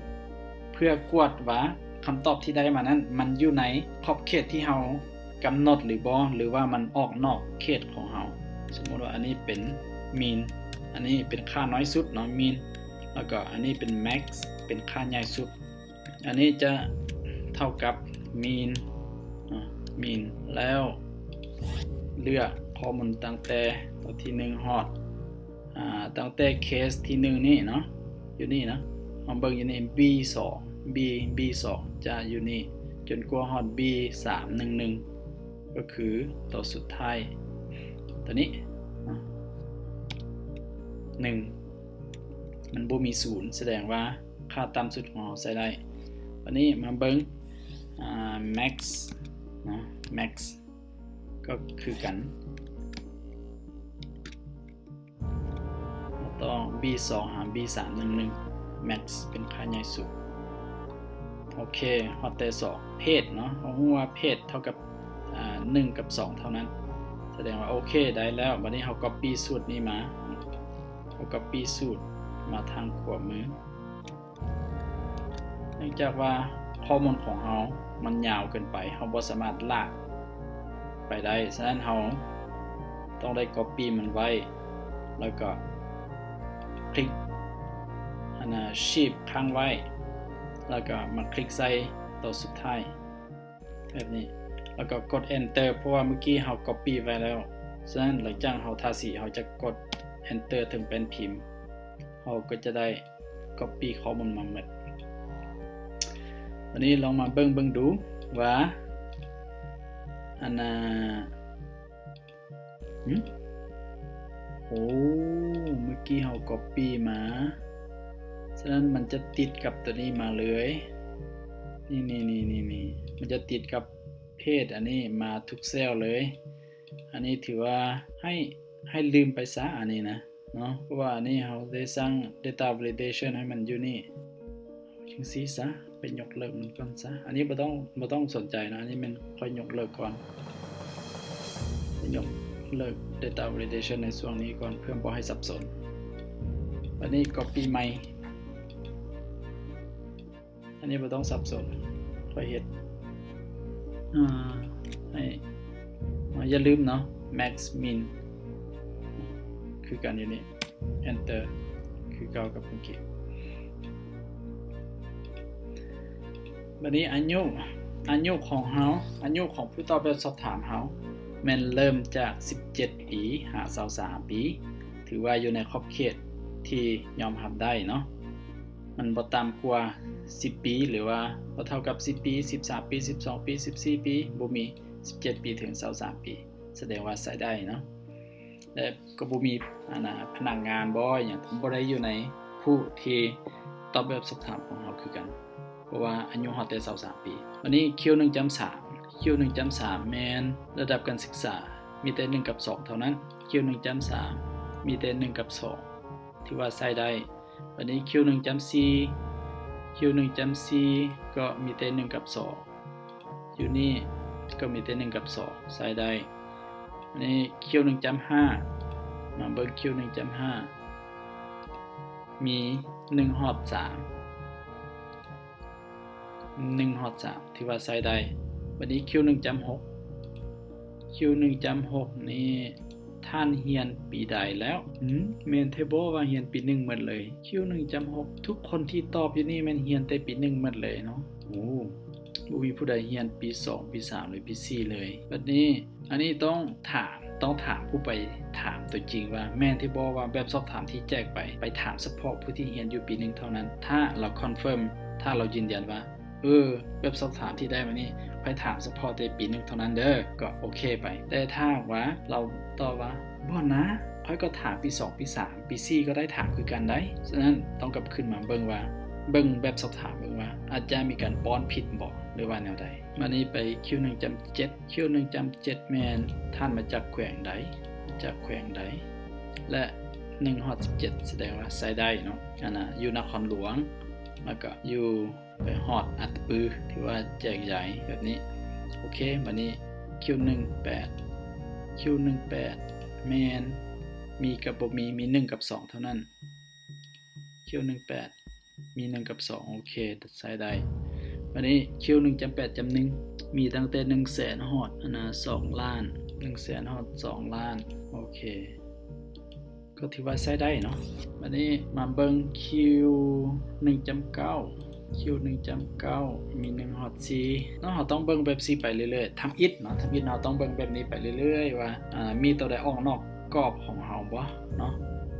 ເພື່ອກວດວ່າຄຳຕອບທີ່ໄດ້ມານັ້ນ ມັນຢູ່ໃນຂອບເຂດທີ່ເຮົາກຳນົດຫຼືບໍ່ ຫຼືວ່າມັນອອກນອກເຂດຂອງເຮົາ. ສົມມຸດວ່າອັນນີ້ເປັນ min ອັນນີ້ເປັນຄ່ານ້ອຍສຸດເນາະ min ແລ້ວກໍອັນນີ້ເປັນ max ເປັນຄ່າໃຫຍ່ສຸດ. ອັນນີ້ຈະເທົ່າກັບ min ເນາະ min ແລ້ວເລືອກຂໍ້ມູນຕັ້ງແຕ່ຕົວທີໜຶ່ງຮອດ ອາ ຕັ້ງແຕ່ເຄສທີໜຶ່ງນີ້ເນາະ ຢູ່ນີ້ເນາະ ເຮົາເບິ່ງຢູ່ນີ້ B ສອງ B B ສອງ ຈະຢູ່ນີ້ຈົນກວ່າຮອດ B ສາມໜຶ່ງໜຶ່ງ ກໍຄືຕົວສຸດທ້າຍ ຕົວນີ້ເນາະ ໜຶ່ງ ມັນບໍ່ມີສູນ ສະແດງວ່າຄ່າຕ່ຳສຸດຂອງເຮົາໃຊ້ໄດ້. ບັດນີ້ມາເບິ່ງ ອາ max ເນາະ max ກໍຄືກັນ ເຮົາຕ້ອງ B ສອງ ຫາ B ສາມໜຶ່ງໜຶ່ງ max ເປັນຄ່າໃຫຍ່ສຸດ. ໂອເຄ ຮອດແຕ່ສອງ ເພດເນາະ ເຮົາຮູ້ວ່າເພດເທົ່າກັບ ອາ ໜຶ່ງກັບສອງເທົ່ານັ້ນ ສະແດງວ່າໂອເຄ ໄດ້ແລ້ວ. ບັດນີ້ເຮົາກັອບປີ້ສູດນີ້ມາ ເຮົາກັອບປີ້ສູດມາທາງຂວາມື. ເນື່ອງຈາກວ່າຂໍ້ມູນຂອງເຮົາມັນຍາວເກີນໄປ ເຮົາບໍ່ສາມາດລາກໄປໄດ້, ສະນັ້ນເຮົາຕ້ອງໄດ້ກັອບປີ້ມັນໄວ້ ແລ້ວກໍຄລິກ ອັນນ່າ ຊິບຄ້າງໄວ້ ແລ້ວກໍມາຄລິກໃສ່ໂຕສຸດທ້າຍ ແບບນີ້ ແລ້ວກໍກົດ Enter ເພາະວ່າມື້ກີ້ເຮົາກັອບປີ້ໄວ້ແລ້ວ. ສະນັ້ນ ຫຼັງຈາກເຮົາທາສີ ເຮົາຈະກົດ Enter ເທິງແປ້ນພິມ ເຮົາກໍຈະໄດ້ກັອບປີ້ຂໍ້ມູນມາໝົດ. ບັດນີ້ລອງມາເບິ່ງເບິ່ງດູວ່າ ອັນນ່າ ຫຶ? ໂອ້ ມື້ກີ້ເຮົາກັອບປີ້ມາ, ສະນັ້ນມັນຈະຕິດກັບໂຕນີ້ມາເລີຍ. ນີ້ໆໆໆ ມັນຈະຕິດກັບເພຈອັນນີ້ມາທຸກເຊວເລີຍ. ອັນນີ້ຖືວ່າໃຫ້ ໃຫ້ລືມໄປຊະ ອັນນີ້ນະເນາະ, ເພາະວ່າອັນນີ້ເຮົາໄດ້ສ້າງ Data Validation ໃຫ້ມັນຢູ່ນີ້. ຈັ່ງຊີ້ຊະ ໄປຍົກເລີກມັນກ່ອນຊະ. ອັນນີ້ບໍ່ຕ້ອງ ບໍ່ຕ້ອງສົນໃຈນະ, ອັນນີ້ແມ່ນຂ້ອຍຍົກເລີກກ່ອນ. ໄປຍົກເລີກ Data Validation ໃນຊ່ວງນີ້ກ່ອນ ເພື່ອບໍ່ໃຫ້ສັບສົນ. ບັດນີ້ Copy ໃໝ່. ອັນນີ້ບໍ່ຕ້ອງສັບສົນ ຂ້ອຍເຮັດ ອ່າ ໃຫ້ ອ່າ ຢ່າລືມເນາະ Max Min ຄືກັນຢູ່ນີ້. Enter ຄືເກົ່າກັບເມື່ອກີ້. ບັດນີ້ອາຍຸ ອາຍຸຂອງເຮົາ ອາຍຸຂອງຜູ້ຕອບແບບສອບຖາມເຮົາ ແມ່ນເລີ່ມຈາກສິບເຈັດປີຫາຊາວສາມປີ ຖືວ່າຢູ່ໃນຂອບເຂດທີ່ຍອມຮັບໄດ້ເນາະ. ມັນບໍ່ຕ່ຳກວ່າສິບປີ ຫຼືວ່າບໍ່ເທົ່າກັບສິບປີ, ສິບສາມປີ, ສິບສອງປີ, ສິບສີ່ປີ, ບໍ່ມີ. ສິບເຈັດປີເຖິງຊາວສາມປີ ສະແດງວ່າໃຊ້ໄດ້ເນາະ. ແລະ ກໍບໍ່ມີ ອັນນ່າ ພະນັກງານບໍ ອີ່ຫຍັງ ບໍ່ໄດ້ຢູ່ໃນຜູ້ທີ່ຕອບແບບສອບຖາມຂອງເຮົາຄືກັນ ເພາະວ່າອາຍຸເຮົາແຕ່ຊາວສາມປີ. ບັດນີ້ ຄິວໜຶ່ງຈ້ຳສາມ ຄິວໜຶ່ງຈ້ຳສາມ ແມ່ນລະດັບການສຶກສາ ມີແຕ່ໜຶ່ງກັບສອງເທົ່ານັ້ນ. ຄິວໜຶ່ງຈ້ຳສາມ ມີແຕ່ໜຶ່ງກັບສອງ ຖືວ່າໃຊ້ໄດ້. ບັດນີ້ ຄິວໜຶ່ງຈ້ຳສີ່ ຄິວໜຶ່ງຈ້ຳສີ່ ກໍມີແຕ່ໜຶ່ງກັບສອງ ຢູ່ນີ້ກໍມີແຕ່ໜຶ່ງກັບສອງ ໃຊ້ໄດ້. ອັນນີ້ ຄິວໜຶ່ງຈ້ຳຫ້າ ມາເບິ່ງ ຄິວໜຶ່ງຈ້ຳຫ້າ ມີໜຶ່ງຮອດສາມ ໜຶ່ງຮອດສາມ ຖືວ່າໃຊ້ໄດ້. ບັດນີ້ ຄິວໜຶ່ງຈ້ຳຫົກ ຄິວໜຶ່ງຈ້ຳຫົກນີ້ ທ່ານຮຽນປີໃດແລ້ວ? ຫື ແມ່ນແທ້ບໍວ່າຮຽນປີໜຶ່ງໝົດເລີຍ? ຄິວໜຶ່ງຈ້ຳຫົກ ທຸກຄົນທີ່ຕອບຢູ່ນີ້ແມ່ນຮຽນແຕ່ປີໜຶ່ງໝົດເລີຍເນາະ. ໂອ້ ບໍ່ມີຜູ້ໃດຮຽນປີສອງ ປີສາມ ຫຼື ປີສີ່ເລີຍ. ບັດນີ້ ອັນນີ້ຕ້ອງຖາມ ຕ້ອງຖາມຜູ້ໄປຖາມຕົວຈິງວ່າ ແມ່ນແທ້ບໍວ່າແບບສອບຖາມທີ່ແຈກໄປ ໄປຖາມສະເພາະຜູ້ທີ່ຮຽນຢູ່ປີໜຶ່ງເທົ່ານັ້ນ. ຖ້າລາວຄອນເຟີມ ຖ້າລາວຢືນຢັນວ່າ ເອີ ແບບສອບຖາມທີ່ໄດ້ມານີ້ ຂ້ອຍຖາມສະເພາະແຕ່ປີໜຶ່ງເທົ່ານັ້ນເດີ ກໍໂອເຄໄປ. ແຕ່ຖ້າຫາກວ່າລາວຕອບວ່າ ບໍ່ນະ ຂ້ອຍກໍຖາມປີສອງ ປີສາມ ປີສີ່ ກໍໄດ້ຖາມຄືກັນໄດ໋. ສະນັ້ນຕ້ອງກັບຄືນມາເບິ່ງວ່າ ເບິ່ງແບບສອບຖາມເບິ່ງວ່າ ອາດຈະມີການປ້ອນຜິດບໍ ຫຼືວ່າແນວໃດ. ມານີ້ໄປ ຄິວໜຶ່ງຈ້ຳເຈັດ ຄິວໜຶ່ງຈ້ຳເຈັດ ແມ່ນທ່ານມາຈາກແຂວງໃດ ມາຈາກແຂວງໃດ ແລະ ໜຶ່ງຮອດສິບເຈັດ ສະແດງວ່າໃຊ້ໄດ້ເນາະ. ອັນນ່າ ຢູ່ນະຄອນຫຼວງ ແລ້ວກໍຢູ່ ໄປຮອດອັດຕະປື ຖືວ່າແຈກໃຫຍ່ແບບນີ້. ໂອເຄ ບັດນີ້ ຄິວໜຶ່ງແປດ ຄິວໜຶ່ງແປດ ແມ່ນມີກັບບໍ່ມີ ມີໜຶ່ງກັບສອງເທົ່ານັ້ນ. ຄິວໜຶ່ງແປດ ມີໜຶ່ງກັບສອງ ໂອເຄ ໃຊ້ໄດ້. ບັດນີ້ ຄິວໜຶ່ງຈ້ຳແປດຈ້ຳໜຶ່ງ ມີຕັ້ງແຕ່ໜຶ່ງແສນຮອດ ອັນນ່າ ສອງລ້ານ ໜຶ່ງແສນຮອດສອງລ້ານ ໂອເຄ ກໍຖືວ່າໃຊ້ໄດ້ເນາະ. ບັດນີ້ມາເບິ່ງ ຄິວໜຶ່ງຈ້ຳເກົ້າ ຄິວໜຶ່ງຈ້ຳເກົ້າ ມີໜຶ່ງຮອດສີ່ເນາະ. ເຮົາຕ້ອງເບິ່ງແບບຊີ້ໄປເລື້ອຍໆ ທຳອິດເນາະ ທຳອິດເຮົາຕ້ອງເບິ່ງແບບນີ້ໄປເລື້ອຍໆ ວ່າ ອາ ມີໂຕໃດອອກນອກກອບຂອງເຮົາບໍ່ເນາະ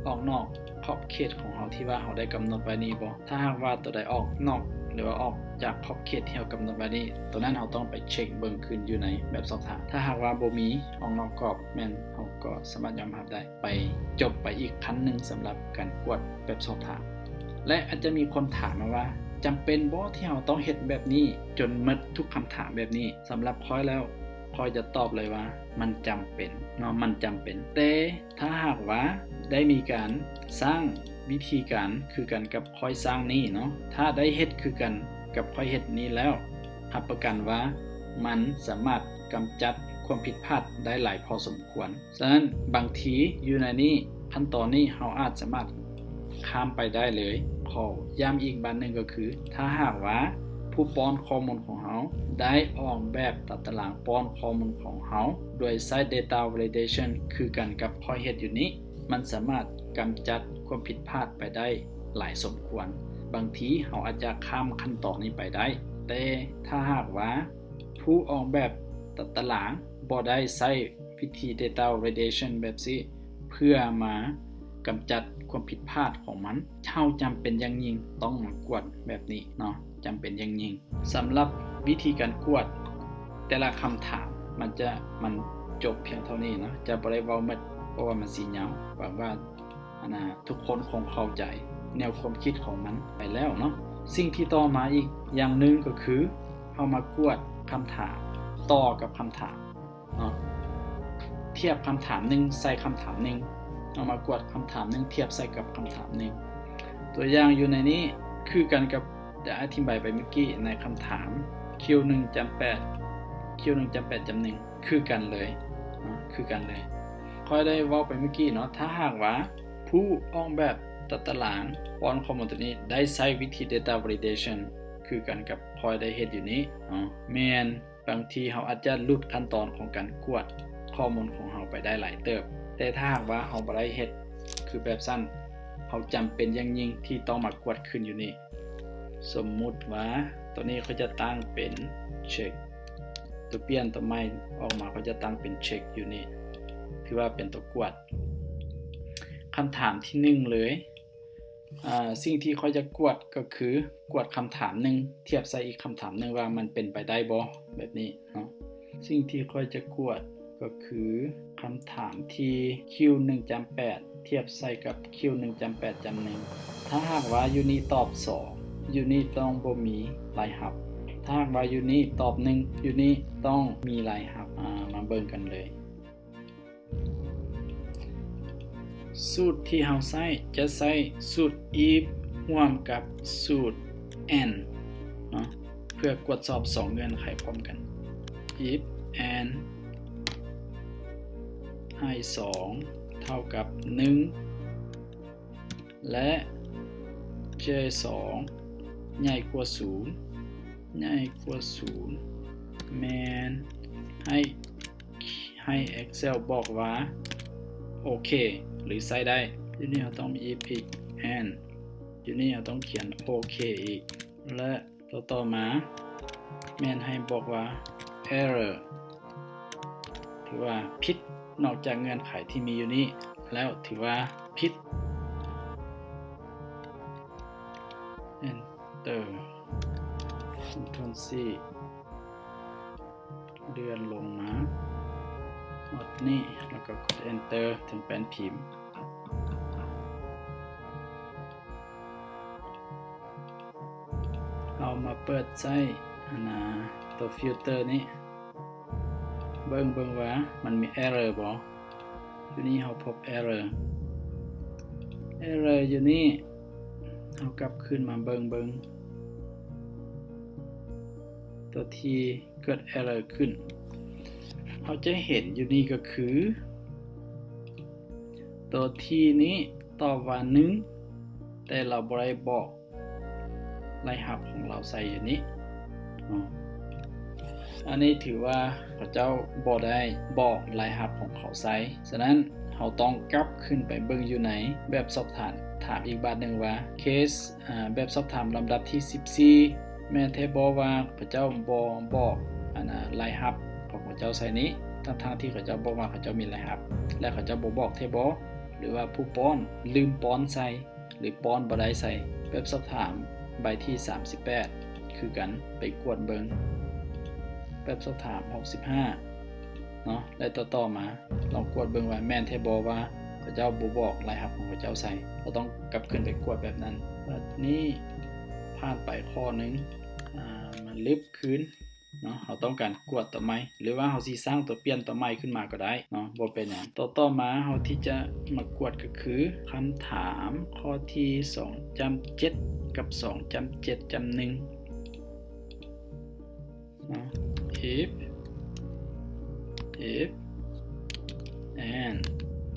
ອອກນອກຂອບເຂດຂອງເຮົາທີ່ວ່າເຮົາໄດ້ກຳນົດໄວ້ນີ້ບໍ່. ຖ້າຫາກວ່າໂຕໃດອອກນອກ ຫຼືວ່າອອກຈາກຂອບເຂດທີ່ເຮົາກຳນົດໄວ້ນີ້ ໂຕນັ້ນເຮົາຕ້ອງໄປເຊັກເບິ່ງຄືນຢູ່ໃນແບບສອບຖາມ. ຖ້າຫາກວ່າບໍ່ມີອອກນອກກອບ ແມ່ນເຮົາກໍສາມາດຍອມຮັບໄດ້. ໄປຈົບໄປອີກຂັ້ນໜຶ່ງສຳລັບການກວດແບບສອບຖາມ. ແລະ ອາດຈະມີຄົນຖາມມາວ່າ ຈຳເປັນບໍ່ທີ່ເຮົາຕ້ອງເຮັດແບບນີ້ຈົນໝົດທຸກຄຳຖາມແບບນີ້? ສຳລັບຂ້ອຍແລ້ວ ຂ້ອຍຈະຕອບເລີຍວ່າ ມັນຈຳເປັນເນາະ ມັນຈຳເປັນ. ແຕ່ຖ້າຫາກວ່າໄດ້ມີການສ້າງວິທີການຄືກັນກັບຂ້ອຍສ້າງນີ້ເນາະ ຖ້າໄດ້ເຮັດຄືກັນກັບຂ້ອຍເຮັດນີ້ແລ້ວ ຮັບປະກັນວ່າມັນສາມາດກຳຈັດ ຄວາມຜິດພາດໄດ້ຫຼາຍພໍສົມຄວນ. ສະນັ້ນ ບາງທີຢູ່ໃນນີ້ ຂັ້ນຕອນນີ້ເຮົາອາດສາມາດຂ້າມໄປໄດ້ເລີຍ. ຂໍຢ້ຳອີກບາດໜຶ່ງກໍຄື ຖ້າຫາກວ່າຜູ້ປ້ອນຂໍ້ມູນຂອງເຮົາໄດ້ອອກແບບຕາຕະລາງປ້ອນຂໍ້ມູນຂອງເຮົາ ໂດຍໃຊ້ Data Validation ຄືກັນກັບຂ້ອຍເຮັດຢູ່ນີ້, ມັນສາມາດກຳຈັດຄວາມຜິດພາດໄປໄດ້ຫຼາຍສົມຄວນ. ບາງທີເຮົາອາດຈະຂ້າມຂັ້ນຕອນນີ້ໄປໄດ້, ແຕ່ຖ້າຫາກວ່າຜູ້ອອກແບບຕາຕະລາງບໍ່ໄດ້ໃຊ້ວິທີ Data Validation ແບບຊີ້ ເພື່ອມາກຳຈັດຄວາມຜິດພາດຂອງມັນ, ເຮົາຈຳເປັນຢ່າງຍິ່ງຕ້ອງມາກວດແບບນີ້ເນາະ, ຈຳເປັນຢ່າງຍິ່ງ. ສຳລັບວິທີການກວດແຕ່ລະຄຳຖາມ ມັນຈະ ມັນຈົບພຽງເທົ່ານີ້ເນາະ, ຈະບໍ່ໄດ້ເວົ້າໝົດ ເພາະວ່າມັນຊິຍາວ. ຫວັງວ່າ ອັນນະ ທຸກຄົນຄົງເຂົ້າໃຈແນວຄວາມຄິດຂອງມັນໄປແລ້ວເນາະ. ສິ່ງທີ່ຕໍ່ມາອີກຢ່າງໜຶ່ງກໍຄື ເຮົາມາກວດຄຳຖາມຕໍ່ກັບຄຳຖາມເນາະ, ທຽບຄຳຖາມໜຶ່ງໃສ່ຄຳຖາມໜຶ່ງ, ເຮົາມາກວດຄຳຖາມໜຶ່ງທຽບໃສ່ກັບຄຳຖາມໜຶ່ງ. ຕົວຢ່າງຢູ່ໃນນີ້ຄືກັນກັບໄດ້ອະທິບາຍໄປເມື່ອກີ້ໃນຄຳຖາມ ຄິວໜຶ່ງຈ້ຳແປດ ຄິວໜຶ່ງຈ້ຳແປດຈ້ຳໜຶ່ງ ຄືກັນເລີຍເນາະ, ຄືກັນເລີຍ. ຂ້ອຍໄດ້ເວົ້າໄປເມື່ອກີ້ເນາະ, ຖ້າຫາກວ່າຜູ້ອອກແບບຕາຕະລາງປ້ອນຂໍ້ມູນຕົວນີ້ໄດ້ໃຊ້ວິທີ Data Validation ຄືກັນກັບຂ້ອຍໄດ້ເຮັດຢູ່ນີ້ເນາະ, ແມ່ນ ບາງທີເຮົາອາດຈະຫຼຸດຂັ້ນຕອນຂອງການກວດຂໍ້ມູນຂອງເຮົາໄປໄດ້ຫຼາຍເຕີບ. ແຕ່ຖ້າຫາກວ່າເຮົາບໍ່ໄດ້ເຮັດຄືແບບຊັ້ນ, ເຮົາຈຳເປັນຢ່າງຍິ່ງທີ່ຕ້ອງມາກວດຄືນຢູ່ນີ້. ສົມມຸດວ່າຕົວນີ້ຂ້ອຍຈະຕັ້ງເປັນ check, ຕົວປ່ຽນຕົວໃໝ່ອອກມາ ຂ້ອຍຈະຕັ້ງເປັນ check ຢູ່ນີ້, ຖືວ່າເປັນຕົວກວດ. ຄຳຖາມທີໜຶ່ງເລີຍ, ອາ ສິ່ງທີ່ຂ້ອຍຈະກວດກໍຄື ກວດຄຳຖາມໜຶ່ງທຽບໃສ່ອີກຄຳຖາມໜຶ່ງວ່າມັນເປັນໄປໄດ້ບໍ່ ແບບນີ້ເນາະ. ສິ່ງທີ່ຂ້ອຍຈະກວດກໍຄືຄຳຖາມທີ່ ຄິວໜຶ່ງຈ້ຳແປດທຽບໃສ່ກັບ ຄິວໜຶ່ງຈ້ຳແປດຈ້ຳໜຶ່ງ. ຖ້າຫາກວ່າຢູ່ນີ້ຕອບສອງ, ຢູ່ນີ້ຕ້ອງບໍ່ມີລາຍຮັບ. ຖ້າຫາກວ່າຢູ່ນີ້ຕອບໜຶ່ງ, ຢູ່ນີ້ຕ້ອງມີລາຍຮັບ. ອາ ມາເບິ່ງກັນເລີຍ. ສູດທີ່ເຮົາໃຊ້ ຈະໃຊ້ສູດ if ຮ່ວມກັບສູດ and ເນາະ ເພື່ອກວດສອບສອງເງື່ອນໄຂພ້ອມກັນ. If and ໃຫ້ສອງເທົ່າກັບໜຶ່ງ ແລະ J ສອງໃຫຍ່ກວ່າສູນ, ໃຫຍ່ກວ່າສູນ ແມ່ນໃຫ້ ໃຫ້ Excel ບອກວ່າໂອເຄ ຫຼື ໃຊ້ໄດ້. ຢູ່ນີ້ເຮົາຕ້ອງ if ອີກ and ຢູ່ນີ້ເຮົາຕ້ອງຂຽນໂອເຄອີກ ແລະ ຕໍ່ໆມາແມ່ນໃຫ້ບອກວ່າ error ຖືວ່າຜິດ, ນອກຈາກເງື່ອນໄຂທີ່ມີຢູ່ນີ້ແລ້ວຖືວ່າຜິດ. Enter, Ctrl C ເລື່ອນລົງມາຮອດນີ້ ແລ້ວກໍກົດ Enter ເທິງແປ້ນພິມ. ເຮົາມາເປີດໃຊ້ອັນນາ ຕົວ filter ນີ້ ເບິ່ງ ເບິ່ງວ່າມັນມີ error ບໍ່. ຢູ່ນີ້ເຮົາພົບ error, error ຢູ່ນີ້ ເຮົາກັບຄືນມາເບິ່ງ ເບິ່ງຕົວທີ່ເກີດ error ຂຶ້ນ. ເຮົາຈະເຫັນຢູ່ນີ້ກໍຄື ຕົວທີ່ນີ້ຕອບວ່າໜຶ່ງ ແຕ່ລາວບໍ່ໄດ້ບອກລາຍຮັບຂອງລາວໃສ່ຢູ່ນີ້ເນາະ. ອັນນີ້ຖືວ່າເຂົາເຈົ້າບໍ່ໄດ້ບອກລາຍຮັບຂອງເຂົາໃສ່. ສະນັ້ນ ເຮົາຕ້ອງກັບຄືນໄປເບິ່ງຢູ່ໃນແບບສອບຖາມ ຖາມອີກບາດໜຶ່ງວ່າ case ອາ ແບບສອບຖາມລຳດັບທີສິບສີ່ ແມ່ນແທ້ບໍ່ວ່າເຂົາເຈົ້າບໍ່ບອກອັນນາ ລາຍຮັບຂອງເຂົາເຈົ້າໃສ່ນີ້ ທັງໆທີ່ເຂົາເຈົ້າບອກວ່າເຂົາເຈົ້າມີລາຍຮັບ ແລະ ເຂົາເຈົ້າບໍ່ບອກແທ້ບໍ່ ຫຼືວ່າຜູ້ປ້ອນລືມປ້ອນໃສ່ ຫຼືປ້ອນບໍ່ໄດ້ໃສ່. ແບບສອບຖາມໃບທີສາມສິບແປດ ຄືກັນ ໄປກວດເບິ່ງ. ແບບສອບຖາມຫົກສິບຫ້າ ເນາະ ແລະ ຕໍ່ໆມາ ລອງກວດເບິ່ງວ່າແມ່ນແທ້ບໍ່ວ່າເຂົາເຈົ້າບໍ່ບອກລາຍຮັບຂອງເຂົາເຈົ້າໃສ່. ເຮົາຕ້ອງກັບຄືນໄປກວດແບບນັ້ນ. ບັດນີ້ຜ່ານໄປຂໍ້ໜຶ່ງ ອາ ມາລຶບຄືນເນາະ. ເຮົາຕ້ອງການກວດຕົວໃໝ່ ຫຼືວ່າເຮົາຊິສ້າງຕົວປ່ຽນຕົວໃໝ່ຂຶ້ນມາກໍໄດ້ເນາະ ບໍ່ເປັນຫຍັງ. ຕໍ່ໆມາເຮົາທີ່ຈະມາກວດກໍຄືຄຳຖາມຂໍ້ທີສອງຈ້ຳເຈັດ ກັບສອງຈ້ຳເຈັດຈ້ຳໜຶ່ງ ເນາະ if, if and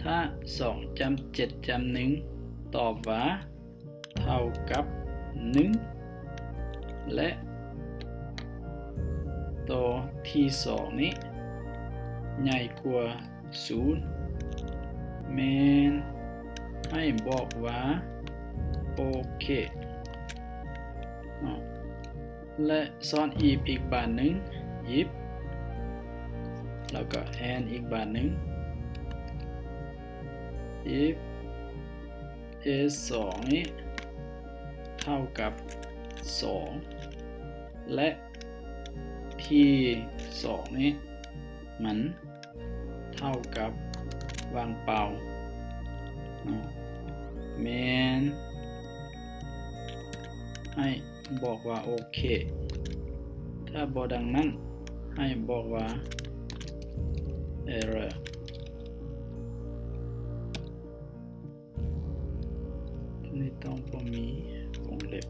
ຖ້າສອງຈ້ຳເຈັດຈ້ຳໜຶ່ງຕອບວ່າເທົ່າກັບໜຶ່ງ ແລະ ໂຕທີສອງນີ້ໃຫຍ່ກວ່າສູນ ແມ່ນໃຫ້ບອກວ່າໂອເຄເນາະ. ແລະ ຊ້ອນ if ອີກບາດໜຶ່ງ if ແລ້ວກໍ and ອີກບາດໜຶ່ງ if a ສອງນີ້ເທົ່າກັບສອງ ແລະ t ສອງນີ້ມັນເທົ່າກັບວ່າງເປົ່າເນາະ ແມ່ນໃຫ້ບອກວ່າໂອເຄ ຖ້າບໍ່ດັ່ງນັ້ນໃຫ້ບອກວ່າ error. ນີ້ຕ້ອງບໍ່ມີວົງເລັບ.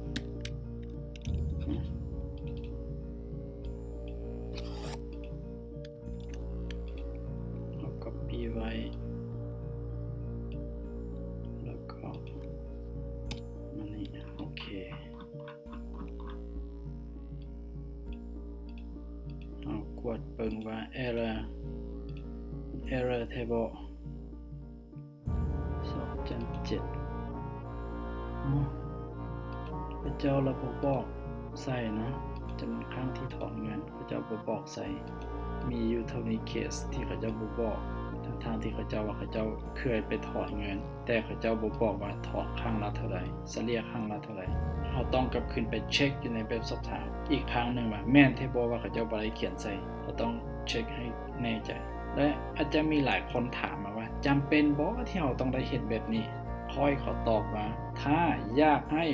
ເຮົາກັອບປີ້ໄວ້ ແລ້ວກໍມານີ້ ໂອເຄ. ເຮົາກວດເບິ່ງວ່າ error error ແທ້ບໍ່? ສອງຈ້ຳເຈັດ ເນາະ ເຂົາເຈົ້າລະບໍ່ບອກໃສ່ເນາະ ຈຳນວນຄັ້ງທີ່ຖອນເງິນ ເຂົາເຈົ້າບໍ່ບອກໃສ່ ມີຢູ່ເທົ່ານີ້ເຄສທີ່ເຂົາເຈົ້າບໍ່ບອກ ທັງໆທີ່ເຂົາເຈົ້າວ່າເຂົາເຈົ້າເຄີຍໄປຖອນເງິນ ແຕ່ເຂົາເຈົ້າບໍ່ບອກວ່າຖອນຄັ້ງລະເທົ່າໃດ ສະເລ່ຍຄັ້ງລະເທົ່າໃດ. ເຮົາຕ້ອງກັບຄືນໄປເຊັກຢູ່ໃນແບບສອບຖາມອີກຄັ້ງໜຶ່ງວ່າ ແມ່ນແທ້ບໍ່ວ່າເຂົາເຈົ້າບໍ່ໄດ້ຂຽນໃສ່ ເຮົາຕ້ອງເຊັກໃຫ້ແນ່ໃຈ. ແລະ ອາດຈະມີຫຼາຍຄົນຖາມມາວ່າ ຈຳເປັນບໍ່ທີ່ເຮົາຕ້ອງໄດ້ເຮັດແບບນີ້? ຂ້ອຍຂໍຕອບວ່າ ຖ້າຢາກໃຫ້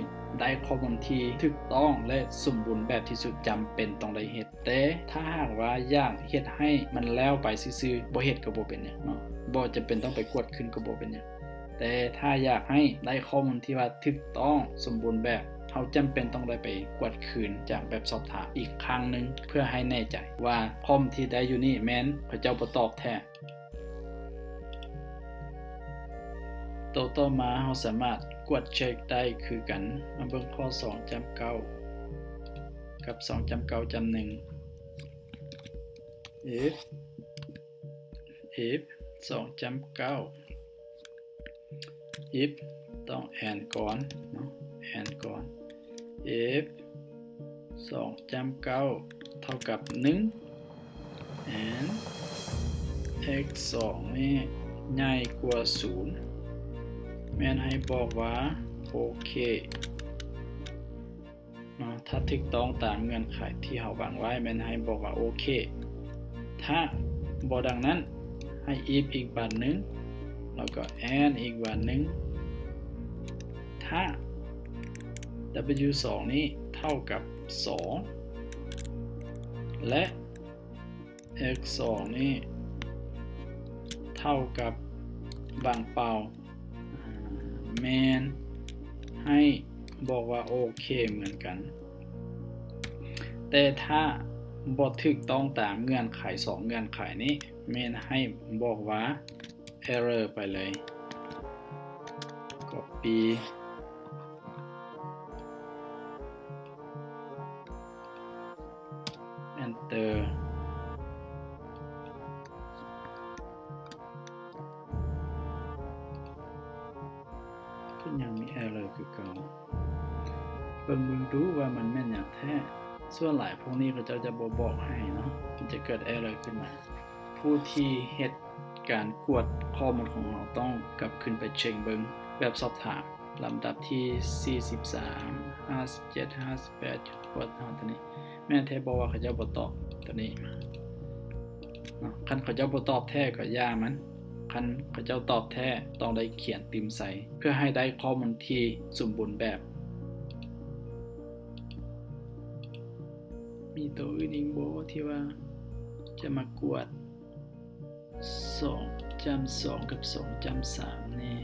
ໄດ້ຂໍ້ມູນທີ່ຖືກຕ້ອງ ແລະ ສົມບູນແບບທີ່ສຸດ ຈຳເປັນຕ້ອງໄດ້ເຮັດ. ແຕ່ຖ້າຫາກວ່າຢາກເຮັດໃຫ້ມັນແລ້ວໄປຊື່ໆ ບໍ່ເຮັດກໍບໍ່ເປັນຫຍັງເນາະ ບໍ່ຈຳເປັນຕ້ອງໄປກວດຄືນກໍບໍ່ເປັນຫຍັງ. ແຕ່ຖ້າຢາກໃຫ້ໄດ້ຂໍ້ມູນທີ່ວ່າຖືກຕ້ອງສົມບູນແບບ ເຮົາຈຳເປັນຕ້ອງໄດ້ໄປກວດຄືນຈາກແບບສອບຖາມອີກຄັ້ງໜຶ່ງ ເພື່ອໃຫ້ແນ່ໃຈວ່າຂໍ້ມູນທີ່ໄດ້ຢູ່ນີ້ແມ່ນເຂົາເຈົ້າບໍ່ຕອບແທ້. ໂຕຕໍ່ມາເຮົາສາມາດກວດເຊັກໄດ້ຄືກັນ. ມາເບິ່ງຂໍ້ສອງຈ້ຳເກົ້າກັບສອງຈ້ຳເກົ້າຈ້ຳໜຶ່ງ if if ສອງຈ້ຳເກົ້າ if ຕ້ອງ and ກ່ອນເນາະ and ກ່ອນ if ສອງຈ້ຳເກົ້າເທົ່າກັບໜຶ່ງ and x ສອງນີ້ໃຫຍ່ກວ່າສູນ ແມ່ນໃຫ້ບອກວ່າໂອເຄ ເນາະ ຖ້າຖືກຕ້ອງຕາມເງື່ອນໄຂທີ່ເຮົາວາງໄວ້ ແມ່ນໃຫ້ບອກວ່າໂອເຄ ຖ້າບໍ່ດັ່ງນັ້ນ ໃຫ້ if ອີກບາດໜຶ່ງ ແລ້ວກໍ and ອີກບາດໜຶ່ງ ຖ້າ w ສອງນີ້ເທົ່າກັບສອງ ແລະ x ສອງນີ້ເທົ່າກັບວ່າງເປົ່າ ແມ່ນໃຫ້ບອກວ່າໂອເຄເໝືອນກັນ. ແຕ່ຖ້າບໍ່ຖືກຕ້ອງຕາມເງື່ອນໄຂສອງເງື່ອນໄຂນີ້ ແມ່ນໃຫ້ບອກວ່າ error ໄປເລີຍ. Copy Enter ກໍຍັງມີ error ຄືເກົ່າ. ເບິ່ງເບິ່ງດູວ່າມັນແມ່ນຫຍັງແທ້. ສ່ວນຫຼາຍພວກນີ້ເຂົາເຈົ້າຈະບໍ່ບອກໃຫ້ເນາະ, ມັນຈະເກີດ error ຂຶ້ນມາ. ຜູ້ທີ່ເຮັດການກວດຂໍ້ມູນຂອງເຮົາຕ້ອງກັບຄືນໄປເຊັກເບິ່ງແບບສອບຖາມ ລຳດັບທີສີ່ສິບສາມ ຫ້າສິບເຈັດ ຫ້າສິບແປດ ກວດເຮົາຕົວນີ້ ແມ່ນແທ້ບໍ່ວ່າເຂົາເຈົ້າບໍ່ຕອບຕົວນີ້ມາເນາະ. ຄັນເຂົາເຈົ້າບໍ່ຕອບແທ້ກໍຢ່າມັນ, ຄັນເຂົາເຈົ້າຕອບແທ້ຕ້ອງໄດ້ຂຽນຕື່ມໃສ່ ເພື່ອໃຫ້ໄດ້ຂໍ້ມູນທີ່ສົມບູນແບບ. ມີໂຕອື່ນອີກບໍ່ທີ່ວ່າຈະມາກວດ? ສອງຈ້ຳສອງກັບສອງຈ້ຳສາມນີ້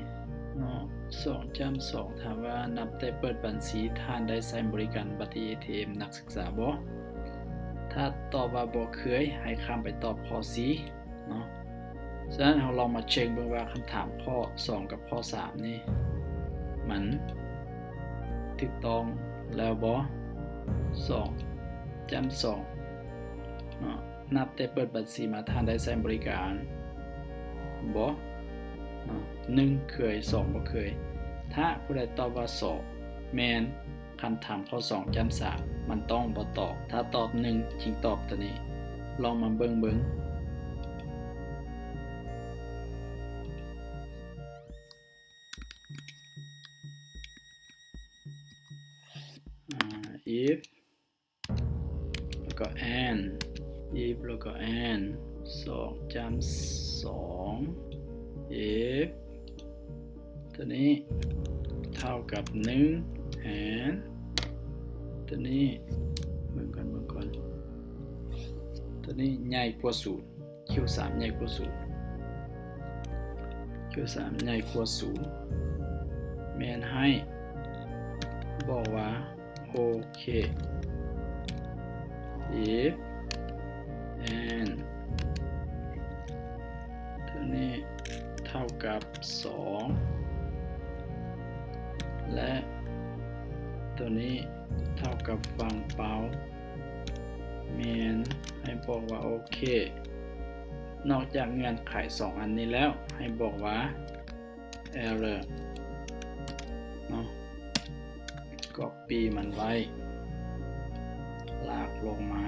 ເນາະ, ສອງຈ້ຳສອງ ຖາມວ່ານັບແຕ່ເປີດບັນຊີ ທ່ານໄດ້ໃຊ້ບໍລິການບັດເອທີເອັມນັກສຶກສາບໍ່? ຖ້າຕອບວ່າບໍ່ເຄີຍ ໃຫ້ຂ້າມໄປຕອບຂໍ້ຊີ. ເນາະ. ສະນັ້ນເຮົາລອງມາເຊັກເບິ່ງວ່າຄຳຖາມຂໍ້ສອງກັບຂໍ້ສາມນີ້ ມັນຖືກຕ້ອງແລ້ວບໍ່? ສອງຈ້ຳສອງເນາະ ນັບແຕ່ເປີດບັນຊີມາ ທ່ານໄດ້ໃຊ້ບໍລິການບໍ່? ເນາະ ໜຶ່ງເຄີຍ ສອງບໍ່ເຄີຍ. ຖ້າຜູ້ໃດຕອບວ່າສອງແມ່ນ ຄຳຖາມຂໍ້ສອງຈ້ຳສາມ ມັນຕ້ອງບໍ່ຕອບ. ຖ້າຕອບໜຶ່ງ ຈຶ່ງຕອບໂຕນີ້. ລອງມາເບິ່ງເບິ່ງ. ອາ if ແລ້ວກໍ and, if ແລ້ວກໍ and ສອງຈ້ຳສອງ if ໂຕນີ້ເທົ່າກັບໜຶ່ງ and ໂຕນີ້ ເບິ່ງກ່ອນ ເບິ່ງກ່ອນ ໂຕນີ້ໃຫຍ່ກວ່າສູນ ຄິວສາມໃຫຍ່ກວ່າສູນ ຄິວສາມໃຫຍ່ກວ່າສູນ ແມ່ນໃຫ້ບອກວ່າ ໂອເຄ if and ໂຕນີ້ເທົ່າກັບສອງ ແລະ ໂຕນີ້ເທົ່າກັບຟາງເປົ່າ ແມ່ນໃຫ້ບອກວ່າ ໂອເຄ. ນອກຈາກເງື່ອນໄຂສອງອັນນີ້ແລ້ວ ໃຫ້ບອກວ່າ error ເນາະ. ກັອບປີ້ມັນໄວ້ ລາກລົງມາ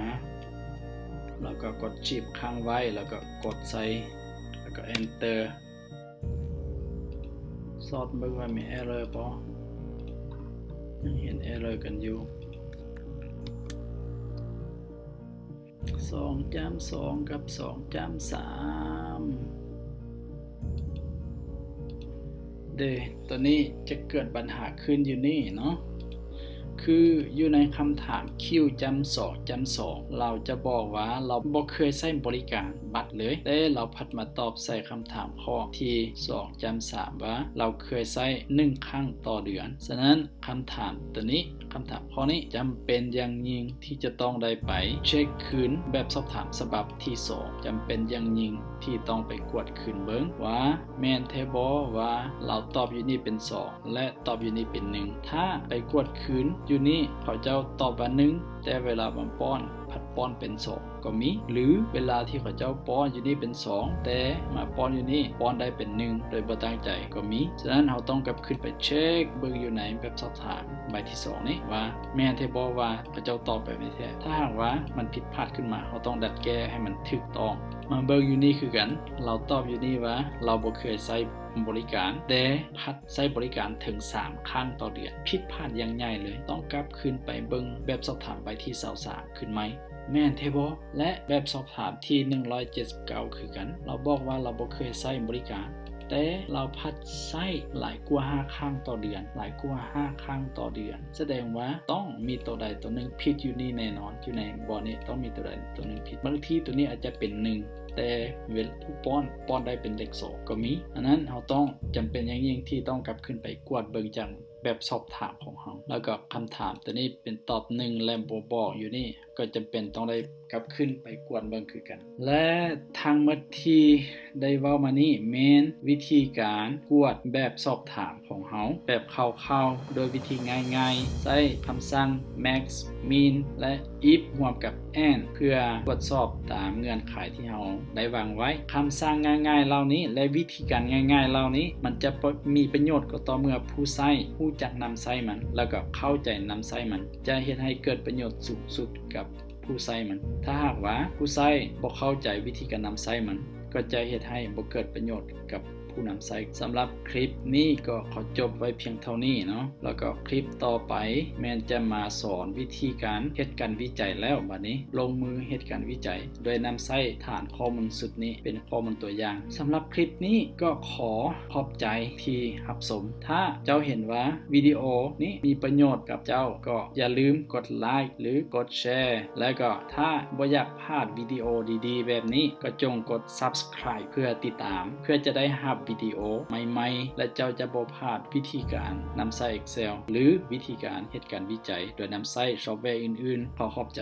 ແລ້ວກໍກົດ Shift ຄ້າງໄວ້ ແລ້ວກໍກົດໃສ່ ແລ້ວກໍ Enter. ຊອກເບິ່ງວ່າມີ error ບໍ່? ຍັງເຫັນ error ກັນຢູ່. ສອງຈ້ຳສອງກັບສອງຈ້ຳສາມເດ້. ໂຕນີ້ຈະເກີດບັນຫາຂຶ້ນຢູ່ນີ້ເນາະ ຄືຢູ່ໃນຄຳຖາມຄິວຈ້ຳສອງຈ້ຳສອງ ລາວຈະບອກວ່າລາວບໍ່ເຄີຍໃຊ້ບໍລິການບັດເລີຍ, ແຕ່ລາວພັດມາຕອບໃສ່ຄຳຖາມຂໍ້ທີສອງຈ້ຳສາມວ່າລາວເຄີຍໃຊ້ໜຶ່ງຄັ້ງຕໍ່ເດືອນ. ສະນັ້ນ ຄຳຖາມໂຕນີ້ ຄຳຖາມຂໍ້ນີ້ຈຳເປັນຢ່າງຍິ່ງທີ່ຈະຕ້ອງໄດ້ໄປເຊັກຄືນແບບສອບຖາມສະບັບທີສອງ. ຈຳເປັນຢ່າງຍິ່ງທີ່ຕ້ອງໄປກວດຄືນເບິ່ງວ່າແມ່ນແທ້ບໍ່ວ່າລາວຕອບຢູ່ນີ້ເປັນສອງ ແລະ ຕອບຢູ່ນີ້ເປັນໜຶ່ງ. ຖ້າໄປກວດຄືນຢູ່ນີ້ ເຂົາເຈົ້າຕອບວ່າໜຶ່ງ ແຕ່ເວລາມາປ້ອນ ພັດປ້ອນເປັນສອງກໍມີ ຫຼື ເວລາທີ່ເຂົາເຈົ້າປ້ອນຢູ່ນີ້ເປັນສອງ ແຕ່ມາປ້ອນຢູ່ນີ້ປ້ອນໄດ້ເປັນໜຶ່ງໂດຍບໍ່ຕັ້ງໃຈກໍມີ. ສະນັ້ນ ເຮົາຕ້ອງກັບຄືນໄປເຊັກເບິ່ງຢູ່ໃນແບບສອບຖາມໃບທີສອງນີ້ວ່າ ແມ່ນແທ້ບໍ່ວ່າເຂົາເຈົ້າຕອບແບບນີ້ແທ້. ຖ້າຫາກວ່າມັນຜິດພາດຂຶ້ນມາ ເຮົາຕ້ອງດັດແກ້ໃຫ້ມັນຖືກຕ້ອງ. ມາເບິ່ງຢູ່ນີ້ຄືກັນ, ລາວຕອບຢູ່ນີ້ວ່າລາວບໍ່ເຄີຍໃຊ້ບໍລິການ ແຕ່ພັດ ໃຊ້ບໍລິການເຖິງສາມຄັ້ງຕໍ່ເດືອນ, ຜິດພາດຢ່າງໃຫຍ່ເລີຍ. ຕ້ອງກັບຄືນໄປເບິ່ງແບບສອບຖາມໃບທີຊາວສາມຂຶ້ນໃໝ່ ແມ່ນແທ້ບໍ່? ແລະ ແບບສອບຖາມທີໜຶ່ງຮ້ອຍເຈັດສິບເກົ້າຄືກັນ, ລາວບອກວ່າລາວບໍ່ເຄີຍໃຊ້ບໍລິການ ແຕ່ລາວພັດໃຊ້ຫຼາຍກວ່າຫ້າຄັ້ງຕໍ່ເດືອນ, ຫຼາຍກວ່າຫ້າຄັ້ງຕໍ່ເດືອນ. ສະແດງວ່າຕ້ອງມີໂຕໃດໂຕໜຶ່ງຜິດຢູ່ນີ້ແນ່ນອນ, ຢູ່ໃນບ່ອນນີ້ຕ້ອງມີໂຕໃດໂຕໜຶ່ງຜິດ. ບາງທີໂຕນີ້ອາດຈະເປັນໜຶ່ງ ແຕ່ເວລາຜູ້ປ້ອນ ປ້ອນໄດ້ເປັນເລກສອງກໍມີ. ອັນນັ້ນເຮົາຕ້ອງ ຈຳເປັນຢ່າງຍິ່ງທີ່ຕ້ອງກັບຄືນໄປກວດເບິ່ງຈັ່ງແບບສອບຖາມຂອງເຮົາ ແລ້ວກໍຄຳຖາມໂຕນີ້ເປັນຕອບໜຶ່ງ ແລະ ບໍ່ບອກຢູ່ນີ້ ກໍຈຳເປັນຕ້ອງໄດ້ກັບຄືນໄປກວດເບິ່ງຄືກັນ. ແລະ ທັງໝົດທີ່ໄດ້ເວົ້າມານີ້ແມ່ນວິທີການກວດແບບສອບຖາມ ຂອງເຮົາແບບຄ່າວໆ ໂດຍວິທີງ່າຍໆ ໃຊ້ຄຳສັ່ງ max, min ແລະ if ຮ່ວມກັບ and ເພື່ອກວດສອບຕາມເງື່ອນໄຂທີ່ເຮົາໄດ້ວາງໄວ້. ຄຳສັ່ງງ່າຍໆເຫຼົ່ານີ້ ແລະ ວິທີການງ່າຍໆເຫຼົ່ານີ້ ມັນຈະມີປະໂຫຍດກໍຕໍ່ເມື່ອຜູ້ໃຊ້ຮູ້ຈັກນຳໃຊ້ມັນ ແລ້ວກໍເຂົ້າໃຈນຳໃຊ້ມັນ ຈະເຮັດໃຫ້ເກີດປະໂຫຍດສູງສຸດກັບຜູ້ໃຊ້ມັນ. ຖ້າຫາກວ່າຜູ້ໃຊ້ບໍ່ເຂົ້າໃຈວິທີການນຳໃຊ້ມັນ ກໍຈະເຮັດໃຫ້ບໍ່ເກີດປະໂຫຍດກັບ ຜູ້ນຳໃຊ້. ສຳລັບຄລິບນີ້ກໍຂໍຈົບໄວ້ພຽງເທົ່ານີ້ເນາະ, ແລ້ວກໍຄລິບຕໍ່ໄປແມ່ນຈະມາສອນວິທີການເຮັດການວິໄຈແລ້ວ. ບາດນີ້ລົງມືເຮັດການວິໄຈ ໂດຍນຳໃຊ້ຖານຂໍ້ມູນຊຸດນີ້ເປັນຂໍ້ມູນຕົວຢ່າງ. ສຳລັບຄລິບນີ້ກໍຂໍຂອບໃຈທີ່ຮັບຊົມ. ຖ້າເຈົ້າເຫັນວ່າວິດີໂອນີ້ມີປະໂຫຍດກັບເຈົ້າ ກໍຢ່າລືມກົດໄລ ຫຼື ກົດແຊ ແລະ ກໍຖ້າບໍ່ຢາກພາດວິດີໂອດີໆແບບນີ້ ກໍຈົ່ງກົດ subscribe ເພື່ອຕິດຕາມ ເພື່ອຈະໄດ້ຮັບວິດີໂອໃໝ່ໆ ແລະ ເຈົ້າຈະບໍ່ພາດວິທີການນຳໃຊ້ Excel ຫຼື ວິທີການເຮັດການວິໄຈໂດຍນຳໃຊ້ຊອບແວອື່ນໆ. ຂໍຂອບໃຈ.